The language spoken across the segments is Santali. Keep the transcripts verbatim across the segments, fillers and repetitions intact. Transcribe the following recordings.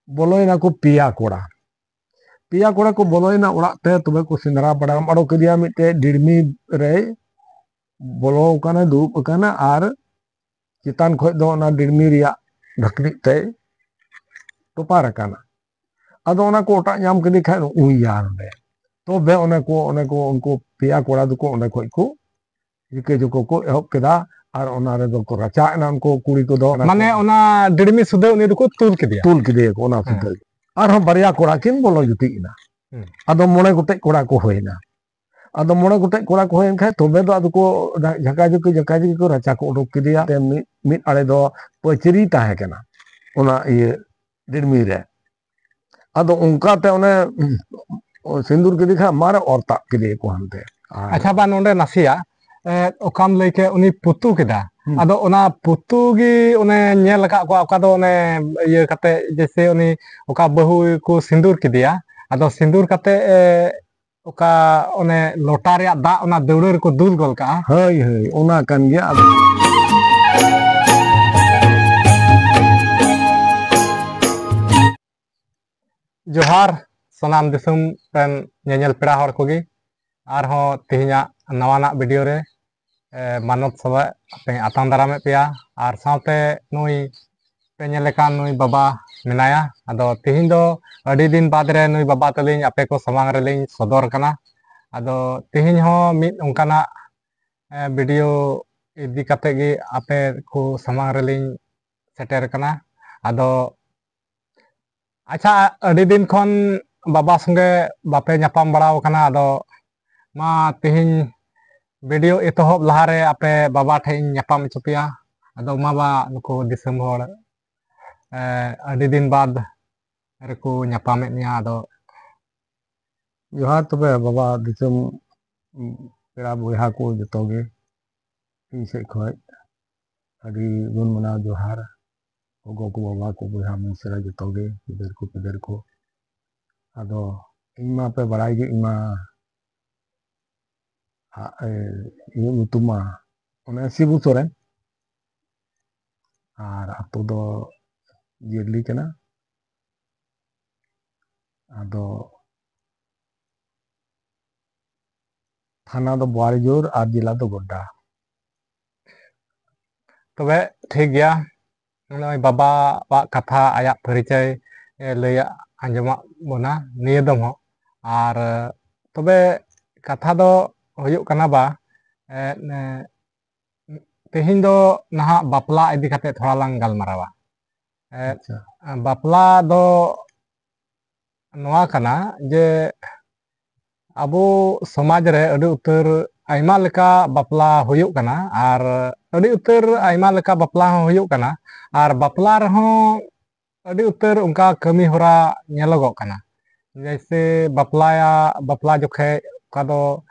ᱵᱚᱞᱚᱭᱮᱱᱟ ᱠᱚ ᱯᱮᱭᱟ ᱠᱚᱲᱟ᱾ ᱯᱮᱭᱟ ᱠᱚᱲᱟ ᱠᱚ ᱵᱚᱞᱚᱭᱮᱱᱟ ᱚᱲᱟᱜ ᱛᱮ, ᱛᱚᱵᱮ ᱠᱚ ᱥᱮᱸᱫᱽᱨᱟ ᱵᱟᱲᱟ ᱟᱲᱚ ᱠᱮᱫᱮᱭᱟ᱾ ᱢᱤᱫᱴᱮᱡ ᱰᱤᱲᱢᱤ ᱨᱮᱭ ᱵᱚᱞᱚ ᱟᱠᱟᱱᱟ, ᱫᱩᱲᱩᱵ ᱟᱠᱟᱱᱟ ᱟᱨ ᱪᱮᱛᱟᱱ ᱠᱷᱚᱡ ᱫᱚ ᱚᱱᱟ ᱰᱤᱲᱢᱤ ᱨᱮᱭᱟᱜ ᱰᱷᱟᱹᱠᱱᱤᱡ ᱛᱮᱭ ᱴᱚᱯᱟᱨ ᱟᱠᱟᱱᱟ᱾ ᱟᱫᱚ ᱚᱱᱟ ᱠᱚ ᱚᱴᱟᱜ ᱧᱟᱢ ᱠᱮᱫᱮ ᱠᱷᱟᱡ ᱩᱭᱟ ᱱᱚᱰᱮ᱾ ᱛᱚᱵᱮ ᱚᱱᱮ ᱠᱚ, ᱚᱱᱮ ᱠᱚ, ᱩᱱᱠᱩ ᱯᱮᱭᱟ ᱠᱚᱲᱟ ᱫᱚᱠᱚ ᱚᱸᱰᱮ ᱠᱷᱚᱡ ᱠᱚ ᱨᱤᱠᱟᱹ ᱡᱚᱠᱚ ᱠᱚ ᱮᱦᱚᱵ ᱠᱮᱫᱟ ᱟᱨ ᱚᱱᱟ ᱨᱮᱫᱚ ᱠᱚ ᱨᱟᱪᱟᱜ ᱮᱱᱟ ᱩᱱᱠᱩ ᱠᱩᱲᱤ ᱠᱚᱫᱚ᱾ ᱚᱱᱟ ᱢᱟᱱᱮ ᱠᱚ ᱚᱱᱟ ᱰᱤᱲᱢᱤ ᱥᱩᱫᱷᱟᱹ ᱩᱱᱤ ᱫᱚᱠᱚ ᱛᱩᱞ ᱠᱮᱫᱮᱭᱟ? ᱛᱩᱞ ᱠᱮᱫᱮᱭᱟ ᱠᱚ ᱚᱱᱟ ᱦᱮᱸ᱾ ᱥᱩᱫᱷᱟᱹ᱾ ᱟᱨᱦᱚᱸ ᱵᱟᱨᱭᱟ ᱠᱚᱲᱟ ᱠᱤᱱ ᱵᱚᱞᱚ ᱡᱩᱴᱤᱡ ᱮᱱᱟ᱾ ᱦᱩᱸ᱾ ᱟᱫᱚ ᱢᱚᱬᱮ ᱜᱚᱴᱮᱡ ᱠᱚᱲᱟ ᱠᱚ ᱦᱩᱭᱮᱱᱟ᱾ ᱟᱫᱚ ᱢᱚᱬᱮ ᱜᱚᱴᱮᱡ ᱠᱚᱲᱟ ᱠᱚ ᱦᱩᱭᱮᱱ ᱠᱷᱟᱡ ᱛᱚᱵᱮ ᱫᱚ ᱟᱫᱚ ᱠᱚ ᱡᱷᱟᱠᱟ ᱡᱷᱩᱠᱤ, ᱡᱷᱟᱠᱟ ᱡᱷᱩᱠᱤ ᱠᱚ ᱨᱟᱪᱟ ᱠᱚ ᱩᱰᱩᱠ ᱠᱮᱫᱮᱭᱟ᱾ ᱛᱮ ᱢᱤᱫ, ᱢᱤᱫ ᱟᱲᱮ ᱫᱚ ᱯᱟᱹᱪᱨᱤ ᱛᱟᱦᱮᱸ ᱠᱟᱱᱟ ᱚᱱᱟ ᱤᱭᱟᱹ ᱰᱤᱲᱢᱤ ᱨᱮ᱾ ᱟᱫᱚ ᱚᱱᱠᱟᱛᱮ ᱚᱱᱮ ᱥᱤᱸᱫᱩᱨ ᱠᱮᱫᱮ ᱠᱷᱟᱱ ᱢᱟᱨᱮ ᱚᱨ ᱛᱟᱵ ᱠᱮᱫᱮᱭᱟᱠᱚ ᱦᱟᱱᱛᱮ᱾ ᱟᱨ ᱟᱪᱪᱷᱟ, ᱵᱟ, ᱱᱚᱰᱮ ᱱᱟᱥᱮᱭᱟᱜ, ᱮ, ᱚᱠᱟᱢ ᱞᱟᱹᱭ ᱠᱮᱫ ᱩᱱᱤ ᱯᱩᱛᱩ ᱠᱮᱫᱟ, ᱦᱩᱸ᱾ ᱟᱫᱚ ᱚᱱᱟ ᱯᱩᱛᱩ ᱜᱮ ᱚᱱᱮ ᱧᱮᱞ ᱟᱠᱟᱫ ᱠᱚᱣᱟ, ᱚᱠᱟ ᱫᱚ ᱚᱱᱮ ᱤᱭᱟᱹ ᱠᱟᱛᱮ, ᱡᱮᱭᱥᱮ ᱩᱱᱤ ᱚᱠᱟ ᱵᱟᱹᱦᱩ ᱠᱚ ᱥᱤᱸᱫᱩᱨ ᱠᱮᱫᱮᱭᱟ, ᱟᱫᱚ ᱥᱤᱸᱫᱩᱨ ᱠᱟᱛᱮ, ᱮ, ᱚᱠᱟ ᱚᱱᱮ ᱞᱚᱴᱟ ᱨᱮᱭᱟᱜ ᱫᱟᱜ ᱚᱱᱟ ᱫᱟᱹᱣᱲᱟᱹ ᱨᱮᱠᱚ ᱫᱩᱞ ᱜᱚᱫ ᱠᱟᱜᱼᱟ᱾ ᱦᱳᱭ, ᱦᱳᱭ, ᱚᱱᱟ ᱠᱟᱱ ᱜᱮᱭᱟ᱾ ᱟᱫᱚ ᱡᱚᱦᱟᱨ ᱥᱟᱱᱟᱢ ᱫᱤᱥᱚᱢ ᱨᱮᱱ ᱧᱮᱧᱮᱞ ᱯᱮᱲᱟ ᱦᱚᱲ ᱠᱚᱜᱮ᱾ ᱟᱨᱦᱚᱸ ᱛᱮᱦᱮᱧᱟᱜ ᱱᱟᱣᱟᱱᱟᱜ ᱵᱷᱤᱰᱤᱭᱳ ᱨᱮ, ᱮ, ᱢᱟᱱᱚᱛ ᱥᱟᱞᱟᱜ ᱯᱮ ᱟᱛᱟᱝ ᱫᱟᱨᱟᱢᱮᱫ ᱯᱮᱭᱟ᱾ ᱟᱨ ᱥᱟᱶᱛᱮ ᱱᱩᱭ ᱯᱮ ᱧᱮᱞ ᱞᱮᱠᱟᱱ ᱱᱩᱭ ᱵᱟᱵᱟ ᱢᱮᱱᱟᱭᱟ᱾ ᱟᱫᱚ ᱛᱮᱦᱮᱧ ᱫᱚ ᱟᱹᱰᱤ ᱫᱤᱱ ᱵᱟᱫᱽ ᱨᱮ ᱱᱩᱭ ᱵᱟᱵᱟ ᱛᱟᱹᱞᱤᱧ ᱟᱯᱮ ᱠᱚ ᱥᱟᱢᱟᱝ ᱨᱮᱞᱤᱧ ᱥᱚᱫᱚᱨ ᱠᱟᱱᱟ᱾ ᱟᱫᱚ ᱛᱮᱦᱮᱧ ᱦᱚᱸ ᱢᱤᱫ ᱚᱱᱠᱟᱱᱟᱜ, ᱮ, ᱵᱷᱤᱰᱤᱭᱳ ᱤᱫᱤ ᱠᱟᱛᱮ ᱜᱮ ᱟᱯᱮ ᱠᱚ ᱥᱟᱢᱟᱝ ᱨᱮᱞᱤᱧ ᱥᱮᱴᱮᱨ ᱠᱟᱱᱟ᱾ ᱟᱫᱚ ᱟᱪᱪᱷᱟ, ᱟᱹᱰᱤ ᱫᱤᱱ ᱠᱷᱚᱱ ᱵᱟᱵᱟ ᱥᱚᱸᱜᱮ ᱵᱟᱯᱮ ᱧᱟᱯᱟᱢ ᱵᱟᱲᱟ ᱟᱠᱟᱱᱟ, ᱟᱫᱚ ᱢᱟ ᱛᱮᱦᱮᱧ ᱵᱷᱤᱰᱤᱭᱳ ᱮᱛᱚᱦᱚᱵ ᱞᱟᱦᱟᱨᱮ ᱟᱯᱮ ᱵᱟᱵᱟ ᱴᱷᱮᱱ ᱤᱧ ᱧᱟᱯᱟᱢ ᱦᱚᱪᱚ ᱯᱮᱭᱟ᱾ ᱟᱫᱚ ᱢᱟ ᱵᱟ, ᱱᱩᱠᱩ ᱫᱤᱥᱚᱢ ᱦᱚᱲ, ᱮ, ᱟᱹᱰᱤ ᱫᱤᱱ ᱵᱟᱫᱽ ᱨᱮᱠᱚ ᱧᱟᱯᱟᱢᱮᱫ ᱢᱮᱭᱟ, ᱟᱫᱚ ᱡᱚᱦᱟᱨ ᱛᱚᱵᱮ ᱵᱟᱵᱟ ᱫᱤᱥᱚᱢ, ᱯᱮᱲᱟ ᱵᱚᱭᱦᱟ ᱠᱚ ᱡᱚᱛᱚ ᱜᱮ ᱤᱧ ᱥᱮᱫ ᱠᱷᱚᱡ ᱟᱹᱰᱤ ᱜᱩᱱ ᱢᱟᱱᱟᱣ ᱡᱚᱦᱟᱨ᱾ ᱜᱚᱜᱚ ᱠᱚ, ᱵᱟᱵᱟ ᱠᱚ, ᱵᱚᱭᱦᱟ ᱢᱤᱥᱨᱟ ᱡᱚᱛᱚ ᱜᱮ, ᱜᱤᱫᱟᱹᱨ ᱠᱚ ᱯᱤᱫᱟᱹᱨ ᱠᱚ᱾ ᱟᱫᱚ ᱤᱧ ᱢᱟ ᱯᱮ ᱵᱟᱲᱟᱭ ᱜᱮ, ᱤᱧ ᱢᱟ ᱦᱟᱜ, ᱮ, ᱤᱧᱟᱹᱜ ᱧᱩᱛᱩᱢ ᱢᱟ ᱚᱱᱮ ᱥᱤᱵᱩ ᱥᱚᱨᱮᱱ᱾ ᱟᱨ ᱟᱛᱳ ᱫᱚ ᱡᱤᱭᱟᱹᱞᱤ ᱠᱟᱱᱟ᱾ ᱟᱫᱚ ᱛᱷᱟᱱᱟ ᱫᱚ ᱵᱳᱣᱟᱨᱤᱡᱳᱨ ᱟᱨ ᱡᱮᱞᱟ ᱫᱚ ᱜᱳᱰᱰᱟ᱾ ᱛᱚᱵᱮ ᱴᱷᱤᱠ ᱜᱮᱭᱟ, ᱱᱚᱜᱼᱚᱭ ᱵᱟᱵᱟᱣᱟᱜ ᱠᱟᱛᱷᱟ, ᱟᱭᱟᱜ ᱯᱚᱨᱤᱪᱚᱭ ᱮ ᱞᱟᱹᱭ ᱟᱸᱡᱚᱢᱟᱜ ᱵᱚᱱᱟ ᱱᱤᱭᱟᱹ ᱫᱚᱢ ᱦᱚᱸ᱾ ᱟᱨ ᱛᱚᱵᱮ ᱠᱟᱛᱷᱟ ᱫᱚ ᱦᱩᱭᱩᱜ ᱠᱟᱱᱟ ᱵᱟ, ᱮ, ᱮ, ᱛᱮᱦᱮᱧ ᱫᱚ ᱱᱟᱦᱟᱜ ᱵᱟᱯᱞᱟ ᱤᱫᱤ ᱠᱟᱛᱮ ᱛᱷᱚᱲᱟ ᱞᱟᱝ ᱜᱟᱞᱢᱟᱨᱟᱣᱟ᱾ ᱮ, ᱟᱪᱪᱷᱟ᱾ ᱵᱟᱯᱞᱟ ᱫᱚ ᱱᱚᱣᱟ ᱠᱟᱱᱟ ᱡᱮ ᱟᱵᱚ ᱥᱚᱢᱟᱡᱽ ᱨᱮ ᱟᱹᱰᱤ ᱩᱛᱟᱹᱨ ᱟᱭᱢᱟ ᱞᱮᱠᱟ ᱵᱟᱯᱞᱟ ᱦᱩᱭᱩᱜ ᱠᱟᱱᱟ, ᱟᱨ ᱟᱹᱰᱤ ᱩᱛᱟᱹᱨ ᱟᱭᱢᱟ ᱞᱮᱠᱟ ᱵᱟᱯᱞᱟ ᱦᱚᱸ ᱦᱩᱭᱩᱜ ᱠᱟᱱᱟ, ᱟᱨ ᱵᱟᱯᱞᱟ ᱨᱮᱦᱚᱸ ᱟᱹᱰᱤ ᱩᱛᱟᱹᱨ ᱚᱱᱠᱟ ᱠᱟᱹᱢᱤ ᱦᱚᱨᱟ ᱧᱮᱞᱚᱜᱚᱜ ᱠᱟᱱᱟ᱾ ᱡᱮᱭᱥᱮ ᱵᱟᱯᱞᱟᱭᱟ, ᱵᱟᱯᱞᱟ ᱡᱚᱠᱷᱮᱡ ᱚᱠᱟ ᱫᱚ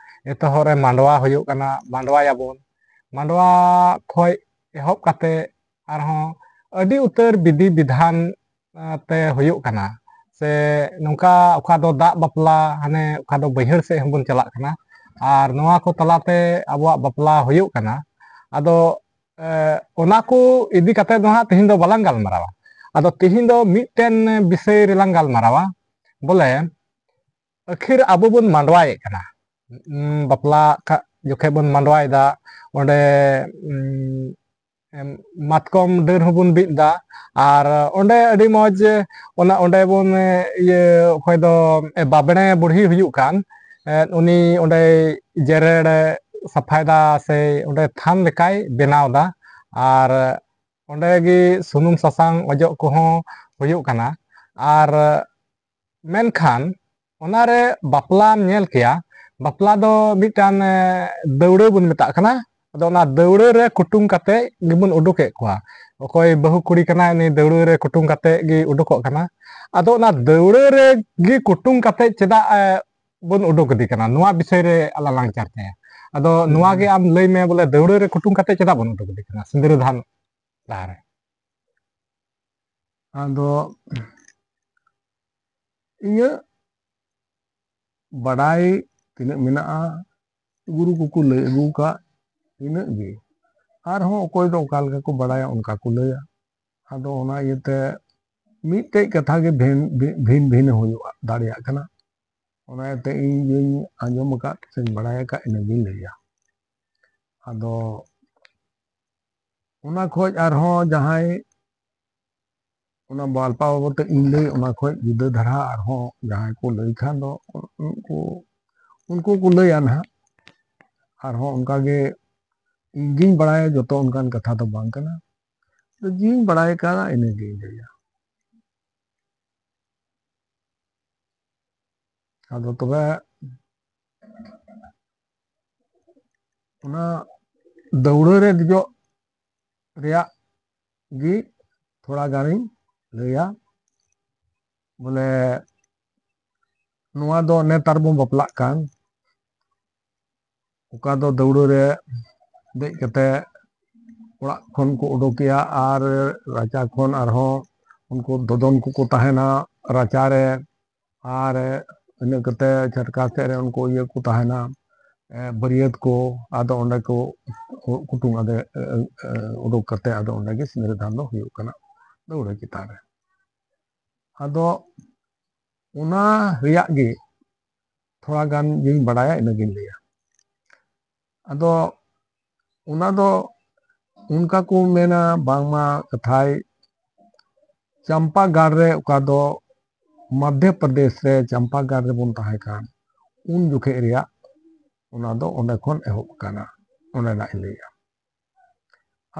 ᱮᱛᱚᱦᱚᱵ ᱨᱮ ᱢᱟᱰᱣᱟ ᱦᱩᱭᱩᱜ ᱠᱟᱱᱟ, ᱢᱟᱰᱣᱟᱭᱟᱵᱚᱱ, ᱢᱟᱰᱣᱟ ᱠᱷᱚᱡ ᱮᱦᱚᱵ ᱠᱟᱛᱮ ᱟᱨᱦᱚᱸ ᱟᱹᱰᱤ ᱩᱛᱟᱹᱨ ᱵᱤᱫᱷᱤ ᱵᱤᱫᱷᱟᱱ ᱛᱮ ᱦᱩᱭᱩᱜ ᱠᱟᱱᱟ, ᱥᱮ ᱱᱚᱝᱠᱟ ᱚᱠᱟ ᱫᱚ ᱫᱟᱜ ᱵᱟᱯᱞᱟ, ᱦᱟᱱᱮ ᱚᱠᱟ ᱫᱚ ᱵᱟᱹᱭᱦᱟᱹᱲ ᱥᱮᱫ ᱦᱚᱸᱵᱚᱱ ᱪᱟᱞᱟᱜ ᱠᱟᱱᱟ, ᱟᱨ ᱱᱚᱣᱟ ᱠᱚ ᱛᱟᱞᱟᱛᱮ ᱟᱵᱚᱣᱟᱜ ᱵᱟᱯᱞᱟ ᱦᱩᱭᱩᱜ ᱠᱟᱱᱟ᱾ ᱟᱫᱚ ᱮ, ᱚᱱᱟ ᱠᱚ ᱤᱫᱤ ᱠᱟᱛᱮ ᱫᱚ ᱦᱟᱸᱜ ᱛᱮᱦᱮᱧ ᱫᱚ ᱵᱟᱞᱟᱝ ᱜᱟᱞᱢᱟᱨᱟᱣᱟ᱾ ᱟᱫᱚ ᱛᱮᱦᱮᱧ ᱫᱚ ᱢᱤᱫᱴᱮᱱ ᱵᱤᱥᱚᱭ ᱨᱮᱞᱟᱝ ᱜᱟᱞᱢᱟᱨᱟᱣᱟ, ᱵᱚᱞᱮ ᱟᱹᱠᱷᱤᱨ ᱟᱵᱚ ᱵᱚᱱ ᱢᱟᱰᱣᱟᱭᱮᱫ ᱠᱟᱱᱟ᱾ ᱩᱢ, ᱵᱟᱯᱞᱟ ᱠᱟ-, ᱡᱚᱠᱷᱮᱡ ᱵᱚᱱ ᱢᱟᱰᱣᱟᱭᱮᱫᱟ, ᱚᱸᱰᱮ, ᱩᱢ, ᱮᱢ, ᱢᱟᱛᱠᱚᱢ ᱰᱟᱹᱨ ᱦᱚᱸᱵᱚᱱ ᱵᱤᱫ ᱮᱫᱟ, ᱟᱨ ᱚᱸᱰᱮ ᱟᱹᱰᱤ ᱢᱚᱡᱽ ᱚᱱᱟ, ᱚᱸᱰᱮ ᱵᱚᱱ, ᱮ, ᱤᱭᱟᱹ, ᱚᱠᱚᱭ ᱫᱚ, ᱮ, ᱵᱟᱵᱽᱲᱮ ᱵᱩᱲᱦᱤ ᱦᱩᱭᱩᱜ ᱠᱟᱱ, ᱮ, ᱩᱱᱤ ᱚᱸᱰᱮᱭ ᱡᱮᱨᱮᱲ ᱥᱟᱯᱷᱟᱭᱮᱫᱟ, ᱥᱮ ᱚᱸᱰᱮ ᱛᱷᱟᱱ ᱞᱮᱠᱟᱭ ᱵᱮᱱᱟᱣ ᱮᱫᱟ, ᱟᱨ ᱚᱸᱰᱮ ᱜᱮ ᱥᱩᱱᱩᱢ ᱥᱟᱥᱟᱝ ᱚᱡᱚᱜ ᱠᱚᱦᱚᱸ ᱦᱩᱭᱩᱜ ᱠᱟᱱᱟ᱾ ᱟᱨ ᱢᱮᱱᱠᱷᱟᱱ ᱚᱱᱟᱨᱮ ᱵᱟᱯᱞᱟᱢ ᱧᱮᱞ ᱠᱮᱭᱟ, ᱵᱟᱯᱞᱟ ᱫᱚ ᱢᱤᱫᱴᱟᱝ, ᱮ, ᱫᱟᱹᱣᱲᱟᱹ ᱵᱚᱱ ᱢᱮᱛᱟᱜ ᱠᱟᱱᱟ᱾ ᱟᱫᱚ ᱚᱱᱟ ᱫᱟᱹᱣᱲᱟᱹ ᱨᱮ ᱠᱩᱴᱩᱝ ᱠᱟᱛᱮ ᱜᱮᱵᱚᱱ ᱩᱰᱩᱠᱮᱫ ᱠᱚᱣᱟ᱾ ᱚᱠᱚᱭ ᱵᱟᱹᱦᱩ ᱠᱩᱲᱤ ᱠᱟᱱᱟᱭ, ᱩᱱᱤ ᱫᱟᱹᱣᱲᱟᱹ ᱨᱮ ᱠᱩᱴᱩᱝ ᱠᱟᱛᱮ ᱜᱮ ᱩᱰᱩᱠᱚᱜ ᱠᱟᱱᱟ᱾ ᱟᱫᱚ ᱚᱱᱟ ᱫᱟᱹᱣᱲᱟᱹ ᱨᱮᱜᱮ ᱠᱩᱴᱩᱝ ᱠᱟᱛᱮ ᱪᱮᱫᱟᱜ, ᱮ, ᱵᱚᱱ ᱩᱰᱩᱠ ᱤᱫᱤ ᱠᱟᱱᱟ, ᱱᱚᱣᱟ ᱵᱤᱥᱚᱭ ᱨᱮ ᱟᱞᱟᱝ ᱞᱟᱝ ᱪᱟᱨᱪᱟᱭᱟ᱾ ᱟᱫᱚ ᱱᱚᱣᱟ ᱜᱮ ᱟᱢ ᱞᱟᱹᱭ ᱢᱮ, ᱵᱚᱞᱮ ᱫᱟᱹᱣᱲᱟᱹ ᱨᱮ ᱠᱩᱴᱩᱝ ᱠᱟᱛᱮ ᱪᱮᱫᱟᱜ ᱵᱚᱱ ᱩᱰᱩᱠ ᱤᱫᱤ ᱠᱟᱱᱟ ᱥᱤᱸᱫᱽᱨᱟᱹ ᱫᱟᱱ ᱞᱟᱦᱟ ᱨᱮ? ᱟᱫᱚ ᱤᱧᱟᱹᱜ ᱵᱟᱰᱟᱭ ᱛᱤᱱᱟᱹᱜ ᱢᱮᱱᱟᱜᱼᱟ, ᱜᱩᱨᱩ ᱠᱚᱠᱚ ᱞᱟᱹᱭ ᱟᱹᱜᱩ ᱟᱠᱟᱫ ᱤᱱᱟᱹᱜ ᱜᱮ᱾ ᱟᱨᱦᱚᱸ ᱚᱠᱚᱭ ᱫᱚ ᱚᱠᱟ ᱞᱮᱠᱟ ᱠᱚ ᱵᱟᱰᱟᱭᱟ, ᱚᱱᱠᱟ ᱠᱚ ᱞᱟᱹᱭᱟ᱾ ᱟᱫᱚ ᱚᱱᱟ ᱤᱭᱟᱹᱛᱮ ᱢᱤᱫᱴᱮᱡ ᱠᱟᱛᱷᱟ ᱜᱮ ᱵᱷᱤᱱ ᱵᱷᱤᱱ ᱵᱷᱤᱱ ᱦᱩᱭᱩᱜ ᱫᱟᱲᱮᱭᱟᱜ ᱠᱟᱱᱟ᱾ ᱚᱱᱟ ᱤᱭᱟᱹᱛᱮ ᱤᱧ ᱡᱟᱹᱧ ᱟᱸᱡᱚᱢ ᱟᱠᱟᱫ ᱥᱮᱧ ᱵᱟᱲᱟᱭ ᱟᱠᱟᱫ, ᱤᱱᱟᱹᱜᱤᱧ ᱞᱟᱹᱭᱟ᱾ ᱟᱫᱚ ᱚᱱᱟ ᱠᱷᱚᱡ ᱟᱨᱦᱚᱸ ᱡᱟᱦᱟᱸᱭ ᱚᱱᱟ ᱵᱟᱞᱯᱟ ᱵᱟᱵᱚᱫ ᱛᱮ ᱤᱧ ᱞᱟᱹᱭ, ᱚᱱᱟ ᱠᱷᱚᱡ ᱡᱩᱫᱟᱹ ᱫᱷᱟᱨᱟ ᱟᱨᱦᱚᱸ ᱡᱟᱦᱟᱸᱭ ᱠᱚ ᱞᱟᱹᱭ ᱠᱷᱟᱱ ᱫᱚ ᱩᱱᱠᱩ, ᱩᱱᱠᱩ ᱠᱚ ᱞᱟᱹᱭᱟ ᱱᱟᱦᱟᱜ᱾ ᱟᱨᱦᱚᱸ ᱚᱱᱠᱟᱜᱮ ᱤᱧ ᱜᱤᱧ ᱵᱟᱲᱟᱭᱟ, ᱡᱚᱛᱚ ᱚᱱᱠᱟᱱ ᱠᱟᱛᱷᱟ ᱫᱚ ᱵᱟᱝ ᱠᱟᱱᱟ᱾ ᱟᱫᱚ ᱡᱤᱧ ᱵᱟᱲᱟᱭ ᱠᱟᱫᱟ, ᱤᱱᱟᱹᱜᱤᱧ ᱞᱟᱹᱭᱟ᱾ ᱟᱫᱚ ᱛᱚᱵᱮ ᱚᱱᱟ ᱫᱟᱹᱣᱲᱟᱹ ᱨᱮ ᱫᱮᱡᱚᱜ ᱨᱮᱭᱟᱜ ᱜᱮ ᱛᱷᱚᱲᱟ ᱜᱟᱱᱤᱧ ᱞᱟᱹᱭᱟ᱾ ᱵᱚᱞᱮ, ᱱᱚᱣᱟ ᱫᱚ ᱱᱮᱛᱟᱨ ᱵᱚᱱ ᱵᱟᱯᱞᱟᱜ ᱠᱟᱱ, ᱚᱠᱟ ᱫᱚ ᱫᱟᱹᱣᱲᱟᱹ ᱨᱮ ᱫᱮᱡ ᱠᱟᱛᱮ ᱚᱲᱟᱜ ᱠᱷᱚᱱ ᱠᱚ ᱩᱰᱩᱠᱮᱭᱟ ᱟᱨ ᱨᱟᱪᱟ ᱠᱷᱚᱱ ᱟᱨᱦᱚᱸ ᱩᱱᱠᱩ ᱫᱚᱫᱚᱱ ᱠᱚᱠᱚ ᱛᱟᱦᱮᱱᱟ ᱨᱟᱪᱟ ᱨᱮ, ᱟᱨ ᱤᱱᱟᱹ ᱠᱟᱛᱮ ᱪᱷᱟᱴᱠᱟ ᱥᱮᱫ ᱨᱮ ᱩᱱᱠᱩ ᱤᱭᱟᱹ ᱠᱚ ᱛᱟᱦᱮᱱᱟ, ᱮ, ᱵᱟᱹᱨᱭᱟᱹᱛ ᱠᱚ, ᱟᱫᱚ ᱚᱸᱰᱮ ᱠᱚ ᱠᱩᱴᱩᱝ ᱟᱫᱮ, ᱮ, ᱮ, ᱩᱰᱩᱠ ᱠᱟᱛᱮ ᱟᱫᱚ ᱚᱸᱰᱮ ᱜᱮ ᱥᱤᱸᱫᱽᱨᱟᱹ ᱫᱟᱱ ᱫᱚ ᱦᱩᱭᱩᱜ ᱠᱟᱱᱟ ᱫᱟᱹᱣᱲᱟᱹ ᱪᱮᱛᱟᱱ ᱨᱮ᱾ ᱟᱫᱚ ᱚᱱᱟ ᱨᱮᱭᱟᱜ ᱜᱮ ᱛᱷᱚᱲᱟ ᱜᱟᱱ ᱜᱤᱧ ᱵᱟᱲᱟᱭᱟ, ᱤᱱᱟᱹᱜᱤᱧ ᱞᱟᱹᱭᱟ᱾ ᱟᱫᱚ ᱚᱱᱟ ᱫᱚ ᱚᱱᱠᱟ ᱠᱚ ᱢᱮᱱᱟ, ᱵᱟᱝᱢᱟ ᱠᱟᱛᱷᱟᱭ ᱪᱟᱢᱯᱟᱜᱟᱲ ᱨᱮ, ᱚᱠᱟ ᱫᱚ ᱢᱚᱫᱽᱫᱷᱚ ᱯᱨᱚᱫᱮᱥ ᱨᱮ ᱪᱟᱢᱯᱟᱜᱟᱲ ᱨᱮᱵᱚᱱ ᱛᱟᱦᱮᱸ ᱠᱟᱱ, ᱩᱱ ᱡᱚᱠᱷᱮᱡ ᱨᱮᱭᱟᱜ ᱚᱱᱟ ᱫᱚ ᱚᱸᱰᱮ ᱠᱷᱚᱱ ᱮᱦᱚᱵ ᱟᱠᱟᱱᱟ, ᱚᱸᱰᱮᱱᱟᱜ ᱤᱧ ᱞᱟᱹᱭᱟ᱾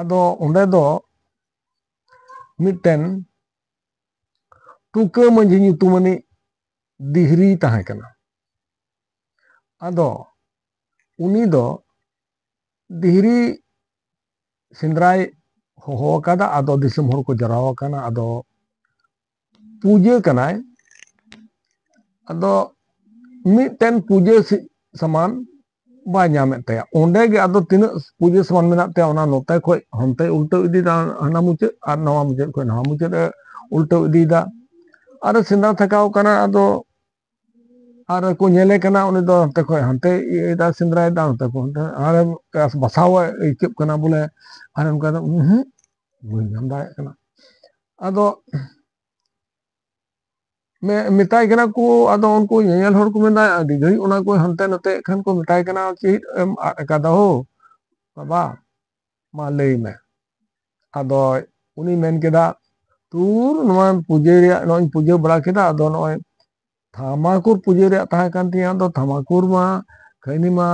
ᱟᱫᱚ ᱚᱸᱰᱮ ᱫᱚ ᱢᱤᱫᱴᱮᱱ ᱴᱩᱠᱟᱹ ᱢᱟᱹᱡᱷᱤ ᱧᱩᱛᱩᱢᱟᱱᱤᱡ ᱫᱤᱦᱨᱤ ᱛᱟᱦᱮᱸ ᱠᱟᱱᱟ᱾ ᱟᱫᱚ ᱩᱱᱤ ᱫᱚ ᱫᱤᱦᱨᱤ ᱥᱮᱸᱫᱽᱨᱟᱭ ᱦᱚᱦᱚ ᱟᱠᱟᱫᱟ᱾ ᱟᱫᱚ ᱫᱤᱥᱚᱢ ᱦᱚᱲ ᱠᱚ ᱡᱟᱨᱣᱟ ᱟᱠᱟᱱᱟ᱾ ᱟᱫᱚ ᱯᱩᱡᱟᱹ ᱠᱟᱱᱟᱭ᱾ ᱟᱫᱚ ᱢᱤᱫᱴᱮᱱ ᱯᱩᱡᱟᱹ ᱥᱤ-, ᱥᱟᱢᱟᱱ ᱵᱟᱭ ᱧᱟᱢᱮᱫ ᱛᱟᱭᱟ᱾ ᱚᱸᱰᱮ ᱜᱮ ᱟᱫᱚ ᱛᱤᱱᱟᱹᱜ ᱯᱩᱡᱟᱹ ᱥᱟᱢᱟᱱ ᱢᱮᱱᱟᱜ ᱛᱟᱭᱟ, ᱚᱱᱟ ᱱᱚᱛᱮ ᱠᱷᱚᱡ ᱦᱟᱱᱛᱮᱭ ᱩᱞᱴᱟᱹᱣ ᱤᱫᱤᱭᱮᱫᱟ, ᱦᱟᱱᱟ ᱢᱩᱪᱟᱹᱫ, ᱟᱨ ᱱᱚᱣᱟ ᱢᱩᱪᱟᱹᱫ ᱠᱷᱚᱡ ᱱᱚᱣᱟ ᱢᱩᱪᱟᱹᱫ ᱮ ᱩᱞᱴᱟᱹᱣ ᱤᱫᱤᱭᱮᱫᱟ᱾ ᱟᱨ ᱮ ᱥᱮᱸᱫᱽᱨᱟ ᱛᱷᱟᱠᱟᱣ ᱠᱟᱱᱟ᱾ ᱟᱫᱚ ᱟᱨ ᱠᱚ ᱧᱮᱞᱮ ᱠᱟᱱᱟ, ᱩᱱᱤ ᱫᱚ ᱦᱟᱱᱛᱮ ᱠᱷᱚᱡ ᱦᱟᱱᱛᱮ ᱤᱭᱟᱹᱭᱮᱫᱟ, ᱥᱮᱸᱫᱽᱨᱟᱭᱮᱫᱟ, ᱱᱚᱛᱮ ᱠᱷᱚᱡ ᱦᱟᱱᱛᱮ, ᱟᱨ ᱵᱟᱥᱟᱣ ᱟᱹᱭᱠᱟᱹᱜ ᱠᱟᱱᱟ ᱵᱚᱞᱮ᱾ ᱟᱨ ᱚᱱᱠᱟ ᱫᱚ, ᱩᱸᱦᱩᱸ, ᱵᱟᱹᱧ ᱧᱟᱢ ᱫᱟᱲᱮᱭᱟᱜ ᱠᱟᱱᱟ᱾ ᱟᱫᱚ ᱢᱮᱛᱟᱭ ᱠᱟᱱᱟ ᱠᱚ, ᱟᱫᱚ ᱩᱱᱠᱩ ᱧᱮᱧᱮᱞ ᱦᱚᱲ ᱠᱚ ᱢᱮᱱᱫᱟ, ᱟᱹᱰᱤ ᱜᱷᱟᱹᱲᱤᱡ ᱚᱱᱟ ᱠᱚ ᱦᱟᱱᱛᱮ ᱱᱟᱛᱮ ᱠᱷᱟᱱ ᱠᱚ ᱢᱮᱛᱟᱭ ᱠᱟᱱᱟ, "ᱪᱮᱫ ᱮᱢ ᱟᱫ ᱟᱠᱟᱫᱟ ᱦᱳ ᱵᱟᱵᱟ, ᱢᱟ ᱞᱟᱹᱭ ᱢᱮ?" ᱟᱫᱚ ᱩᱱᱤ ᱢᱮᱱ ᱠᱮᱫᱟ, "ᱛᱩᱨ ᱱᱚᱣᱟ ᱯᱩᱡᱟᱹ ᱨᱮᱭᱟᱜ, ᱱᱚᱜᱼᱚᱭ ᱯᱩᱡᱟᱹ ᱵᱟᱲᱟ ᱠᱮᱫᱟ, ᱟᱫᱚ ᱱᱚᱜᱼᱚᱭ ᱛᱷᱟᱢᱟᱠᱩᱨ ᱯᱩᱡᱟᱹ ᱨᱮᱭᱟᱜ ᱛᱟᱦᱮᱸ ᱠᱟᱱ ᱛᱤᱧᱟᱹ, ᱟᱫᱚ ᱛᱷᱟᱢᱟᱠᱩᱨ ᱢᱟ ᱠᱷᱟᱹᱱᱤ ᱢᱟ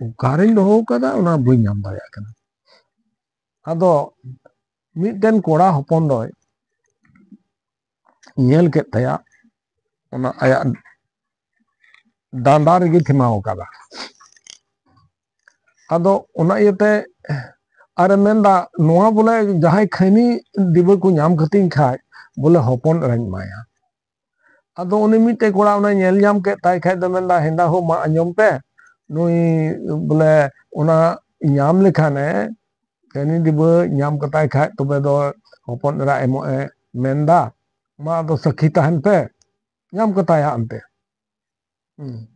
ᱚᱠᱟᱨᱤᱧ ᱫᱚᱦᱚ ᱟᱠᱟᱫᱟ, ᱚᱱᱟ ᱵᱟᱹᱧ ᱧᱟᱢ ᱫᱟᱲᱮᱭᱟᱜ ᱠᱟᱱᱟ᱾" ᱟᱫᱚ ᱢᱤᱫᱴᱮᱱ ᱠᱚᱲᱟ ᱦᱚᱯᱚᱱ ᱫᱚᱭ ᱧᱮᱞ ᱠᱮᱫ ᱛᱟᱭᱟ, ᱚᱱᱟ ᱟᱭᱟᱜ ᱰᱟᱸᱰᱟ ᱨᱮᱜᱮ ᱛᱷᱮᱢᱟᱣ ᱟᱠᱟᱫᱟ᱾ ᱟᱫᱚ ᱚᱱᱟ ᱤᱭᱟᱹᱛᱮ ᱟᱨᱮ ᱢᱮᱱᱫᱟ, "ᱱᱚᱣᱟ ᱵᱚᱞᱮ ᱡᱟᱦᱟᱸᱭ ᱠᱷᱟᱹᱱᱤ ᱰᱤᱵᱟᱹ ᱠᱚ ᱧᱟᱢ ᱠᱟᱹᱛᱤᱧ ᱠᱷᱟᱡ ᱵᱚᱞᱮ ᱦᱚᱯᱚᱱ ᱮᱨᱟᱧ ᱮᱢᱟᱭᱟ᱾" ᱟᱫᱚ ᱩᱱᱤ ᱢᱤᱫᱴᱮᱡ ᱠᱚᱲᱟ ᱚᱱᱟᱭ ᱧᱮᱞ ᱧᱟᱢ ᱠᱮᱫ ᱛᱟᱭ ᱠᱷᱟᱡ ᱫᱚ ᱢᱮᱱᱫᱟ, "ᱦᱮᱸᱫᱟ ᱦᱳ, ᱢᱟ ᱟᱸᱡᱚᱢ ᱯᱮ, ᱱᱩᱭ ᱵᱚᱞᱮ ᱚᱱᱟ ᱧᱟᱢ ᱞᱮᱠᱷᱟᱱᱮ, ᱠᱷᱟᱹᱱᱤ ᱰᱤᱵᱟᱹ ᱧᱟᱢ ᱠᱟᱛᱟᱭ ᱠᱷᱟᱡ ᱛᱚᱵᱮ ᱫᱚ ᱦᱚᱯᱚᱱ ᱮᱨᱟ ᱮᱢᱚᱜ ᱮ ᱢᱮᱱᱫᱟ, ᱢᱟ ᱟᱫᱚ ᱥᱟᱹᱠᱷᱤ ᱛᱟᱦᱮᱱ ᱯᱮ, ᱧᱟᱢ ᱠᱟᱛᱟᱭᱟ ᱮᱱᱛᱮ᱾" ᱦᱩᱸ᱾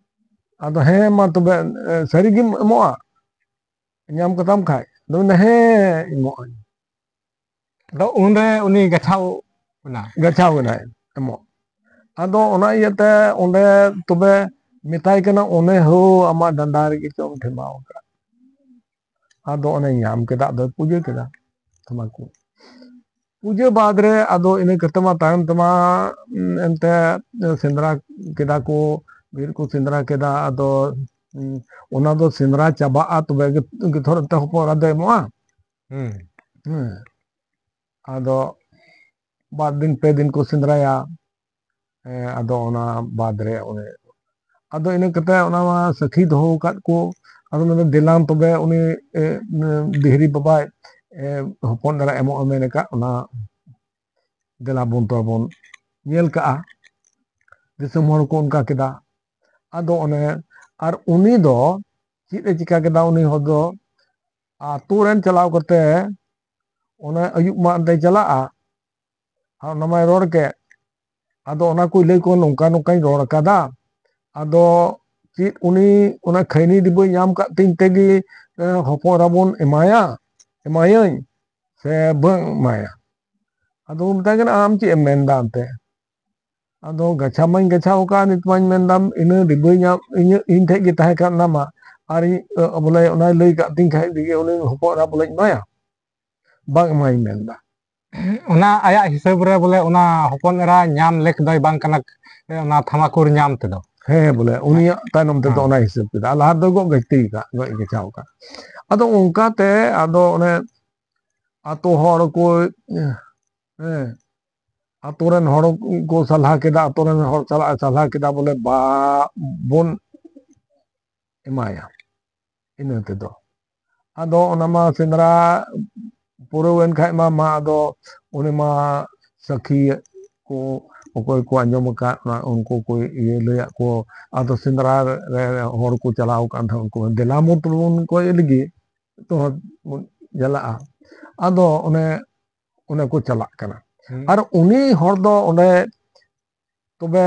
ᱟᱫᱚ, "ᱦᱮᱸ ᱢᱟ ᱛᱚᱵᱮ, ᱮ, ᱥᱟᱹᱨᱤ ᱜᱮᱢ ᱮᱢᱚᱜᱼᱟ? ᱧᱟᱢ ᱠᱟᱛᱟᱢ ᱠᱷᱟᱡ?" ᱟᱫᱚ ᱢᱮᱱᱫᱟ, "ᱦᱮᱸ, ᱮᱢᱚᱜ ᱟᱹᱧ᱾" ᱟᱫᱚ ᱩᱱᱨᱮ ᱩᱱᱤ ᱜᱟᱪᱷᱟᱣ ᱮᱱᱟ᱾ ᱜᱟᱪᱷᱟᱣ ᱮᱱᱟᱭ, ᱮᱢᱚᱜ᱾ ᱟᱫᱚ ᱚᱱᱟ ᱤᱭᱟᱹᱛᱮ ᱚᱸᱰᱮ ᱛᱚᱵᱮ ᱢᱮᱛᱟᱭ ᱠᱟᱱᱟ, "ᱚᱱᱮ ᱦᱳ, ᱟᱢᱟᱜ ᱰᱟᱸᱰᱟ ᱨᱮᱜᱮ ᱪᱚᱢ ᱴᱷᱮᱢᱟᱣ ᱟᱠᱟᱫ᱾" ᱟᱫᱚ ᱚᱱᱮ ᱧᱟᱢ ᱠᱮᱫᱟ, ᱟᱫᱚᱭ ᱯᱩᱡᱟᱹ ᱠᱮᱫᱟ᱾ ᱛᱷᱟᱢᱟᱠᱩᱨ ᱯᱩᱡᱟᱹ ᱵᱟᱫᱽ ᱨᱮ ᱟᱫᱚ ᱤᱱᱟᱹ ᱠᱟᱛᱮ ᱢᱟ ᱛᱟᱭᱚᱢ ᱛᱮᱢᱟ, ᱩᱸ, ᱮᱱᱛᱮ ᱥᱮᱸᱫᱽᱨᱟ ᱠᱮᱫᱟ ᱠᱚ, ᱵᱤᱨ ᱠᱚ ᱥᱮᱸᱫᱽᱨᱟ ᱠᱮᱫᱟ᱾ ᱟᱫᱚ, ᱩᱸ, ᱚᱱᱟ ᱫᱚ ᱥᱮᱸᱫᱽᱨᱟ ᱪᱟᱵᱟᱜᱼᱟ, ᱛᱚᱵᱮ ᱜᱮ, ᱜᱮ ᱛᱷᱚᱲᱟ ᱮᱱᱛᱮ ᱦᱚᱯᱚᱱ ᱮᱨᱟ ᱫᱚᱭ ᱮᱢᱚᱜᱼᱟ᱾ ᱦᱩᱸ᱾ ᱦᱮᱸ᱾ ᱟᱫᱚ ᱵᱟᱨ ᱫᱤᱱ ᱯᱮ ᱫᱤᱱ ᱠᱚ ᱥᱮᱸᱫᱽᱨᱟᱭᱟ᱾ ᱦᱮᱸ, ᱟᱫᱚ ᱚᱱᱟ ᱵᱟᱫᱽ ᱨᱮ ᱚᱱᱮ, ᱟᱫᱚ ᱤᱱᱟᱹ ᱠᱟᱛᱮ ᱚᱱᱟ ᱢᱟ ᱥᱟᱹᱠᱷᱤ ᱫᱚᱦᱚ ᱟᱠᱟᱫ ᱠᱚ᱾ ᱟᱫᱚ ᱢᱮᱱᱫᱟ, "ᱫᱮᱞᱟᱝ ᱛᱚᱵᱮ ᱩᱱᱤ, ᱮ, ᱫᱤᱦᱨᱤ ᱵᱟᱵᱟᱭ, ᱮ, ᱦᱚᱯᱚᱱ ᱮᱨᱟ ᱮᱢᱚᱜ ᱮ ᱢᱮᱱ ᱟᱠᱟᱫ, ᱚᱱᱟ ᱫᱮᱞᱟ ᱵᱚᱱ ᱛᱚᱵᱮ ᱵᱚᱱ ᱧᱮᱞ ᱠᱟᱜᱼᱟ᱾" ᱫᱤᱥᱚᱢ ᱦᱚᱲ ᱠᱚ ᱚᱱᱠᱟ ᱠᱮᱫᱟ᱾ ᱟᱫᱚ ᱚᱱᱮ, ᱟᱨ ᱩᱱᱤ ᱫᱚ ᱪᱮᱫ ᱮ ᱪᱤᱠᱟ ᱠᱮᱫᱟ? ᱩᱱᱤ ᱦᱚᱲ ᱫᱚ ᱟᱛᱳ ᱨᱮᱱ ᱪᱟᱞᱟᱣ ᱠᱟᱛᱮ ᱚᱱᱮ ᱟᱹᱭᱩᱵ ᱢᱟ ᱚᱱᱛᱮᱭ ᱪᱟᱞᱟᱜᱼᱟ, ᱟᱨ ᱚᱱᱟ ᱢᱟᱭ ᱨᱚᱲ ᱠᱮᱫ᱾ ᱟᱫᱚ ᱚᱱᱟ ᱠᱚᱭ ᱞᱟᱹᱭ ᱠᱚ, "ᱱᱚᱝᱠᱟ ᱱᱚᱝᱠᱟᱧ ᱨᱚᱲ ᱟᱠᱟᱫᱟ, ᱟᱫᱚ ᱪᱮᱫ ᱩᱱᱤ ᱚᱱᱟ ᱠᱷᱟᱹᱭᱱᱤ ᱰᱤᱵᱟᱹ ᱧᱟᱢ ᱠᱟᱫ ᱛᱤᱧ ᱛᱮᱜᱮ, ᱮ, ᱦᱚᱯᱚᱱ ᱮᱨᱟ ᱵᱚᱱ ᱮᱢᱟᱭᱟ, ᱮᱢᱟᱭᱟᱹᱧ ᱥᱮ ᱵᱟᱹᱧ ᱮᱢᱟᱭᱟ?" ᱟᱫᱚ ᱢᱮᱛᱟᱭ ᱠᱟᱱᱟ, "ᱟᱢ ᱪᱮᱫ ᱮᱢ ᱢᱮᱱᱫᱟ ᱮᱱᱛᱮ?" ᱟᱫᱚ ᱜᱟᱪᱷᱟ ᱢᱟᱧ ᱜᱟᱪᱷᱟᱣ ᱟᱠᱟᱫ, ᱱᱤᱛ ᱢᱟᱧ ᱢᱮᱱᱫᱟ ᱤᱱᱟᱹ ᱰᱤᱵᱟᱹᱧ ᱧᱟᱢ, ᱤᱧᱟᱹᱜ, ᱤᱧ ᱴᱷᱮᱡ ᱜᱮ ᱛᱟᱦᱮᱸ ᱠᱟᱱ ᱚᱱᱟ ᱢᱟ᱾ ᱟᱨ ᱤᱧ, ᱟᱹ, ᱵᱚᱞᱮ ᱚᱱᱟᱭ ᱞᱟᱹᱭ ᱠᱟᱫ ᱛᱤᱧ ᱠᱷᱟᱡ ᱜᱮ ᱩᱱᱤ ᱦᱚᱯᱚᱱ ᱮᱨᱟ ᱵᱚᱞᱮᱧ ᱮᱢᱟᱭᱟ, ᱵᱟᱝ ᱮᱢᱟᱧ ᱢᱮᱱᱫᱟ᱾ ᱚᱱᱟ ᱟᱭᱟᱜ ᱦᱤᱥᱟᱹᱵ ᱨᱮ ᱵᱚᱞᱮ ᱚᱱᱟ ᱦᱚᱯᱚᱱ ᱮᱨᱟ ᱧᱟᱢ ᱞᱮᱠ ᱫᱚᱭ ᱵᱟᱝ ᱠᱟᱱᱟ, ᱚᱱᱟ ᱛᱷᱟᱢᱟᱠᱩᱨ ᱧᱟᱢ ᱛᱮᱫᱚ᱾ ᱦᱮᱸ, ᱵᱚᱞᱮ ᱩᱱᱤᱭᱟᱜ ᱛᱟᱭᱱᱚᱢ ᱛᱮᱫᱚ ᱦᱮᱸ᱾ ᱚᱱᱟ ᱦᱤᱥᱟᱹᱵ ᱠᱮᱫᱟ, ᱟᱨ ᱞᱟᱦᱟ ᱫᱚ ᱜᱚᱜ ᱜᱟᱹᱪᱷᱛᱤ ᱠᱟᱜ, ᱜᱚᱡ ᱜᱟᱪᱷᱟᱣ ᱠᱟᱜ᱾ ᱟᱫᱚ ᱚᱱᱠᱟᱛᱮ ᱟᱫᱚ ᱚᱱᱮ ᱟᱛᱳ ᱦᱚᱲ ᱠᱚ, ᱦᱮᱸ, ᱟᱛᱳ ᱨᱮᱱ ᱦᱚᱲ ᱠᱚ ᱥᱟᱞᱦᱟ ᱠᱮᱫᱟ, ᱟᱛᱳ ᱨᱮᱱ ᱦᱚᱲ ᱥᱟᱞᱟᱜ ᱮ ᱥᱟᱞᱦᱟ ᱠᱮᱫᱟ, ᱵᱚᱞᱮ ᱵᱟᱵᱚᱱ ᱮᱢᱟᱭᱟ ᱤᱱᱟᱹ ᱛᱮᱫᱚ᱾ ᱟᱫᱚ ᱚᱱᱟ ᱢᱟ ᱥᱮᱸᱫᱽᱨᱟ ᱯᱩᱨᱟᱹᱣ ᱮᱱ ᱠᱷᱟᱡ ᱢᱟ, ᱢᱟ ᱟᱫᱚ ᱩᱱᱤ ᱢᱟ ᱥᱟᱹᱠᱷᱤ ᱠᱚ ᱚᱠᱚᱭ ᱠᱚ ᱟᱸᱡᱚᱢ ᱟᱠᱟᱫ, ᱚᱱᱟ ᱩᱱᱠᱩ ᱠᱚ ᱤᱭᱟᱹ ᱞᱟᱹᱭᱟᱫ ᱠᱚ᱾ ᱟᱫᱚ ᱥᱮᱸᱫᱽᱨᱟ ᱨᱮ ᱦᱚᱲ ᱠᱚ ᱪᱟᱞᱟᱣ ᱟᱠᱟᱱ ᱛᱟᱦᱮᱸᱫ, ᱩᱱᱠᱩ ᱫᱮᱞᱟ ᱢᱩ ᱛᱟᱵᱚᱱ ᱠᱚᱭ ᱞᱟᱹᱜᱤᱫ ᱛᱚ ᱵᱚᱱ ᱪᱟᱞᱟᱜᱼᱟ᱾ ᱟᱫᱚ ᱚᱱᱮ, ᱚᱱᱮ ᱠᱚ ᱪᱟᱞᱟᱜ ᱠᱟᱱᱟ᱾ ᱦᱩᱸ᱾ ᱟᱨ ᱩᱱᱤ ᱦᱚᱲ ᱫᱚ ᱚᱸᱰᱮ ᱛᱚᱵᱮ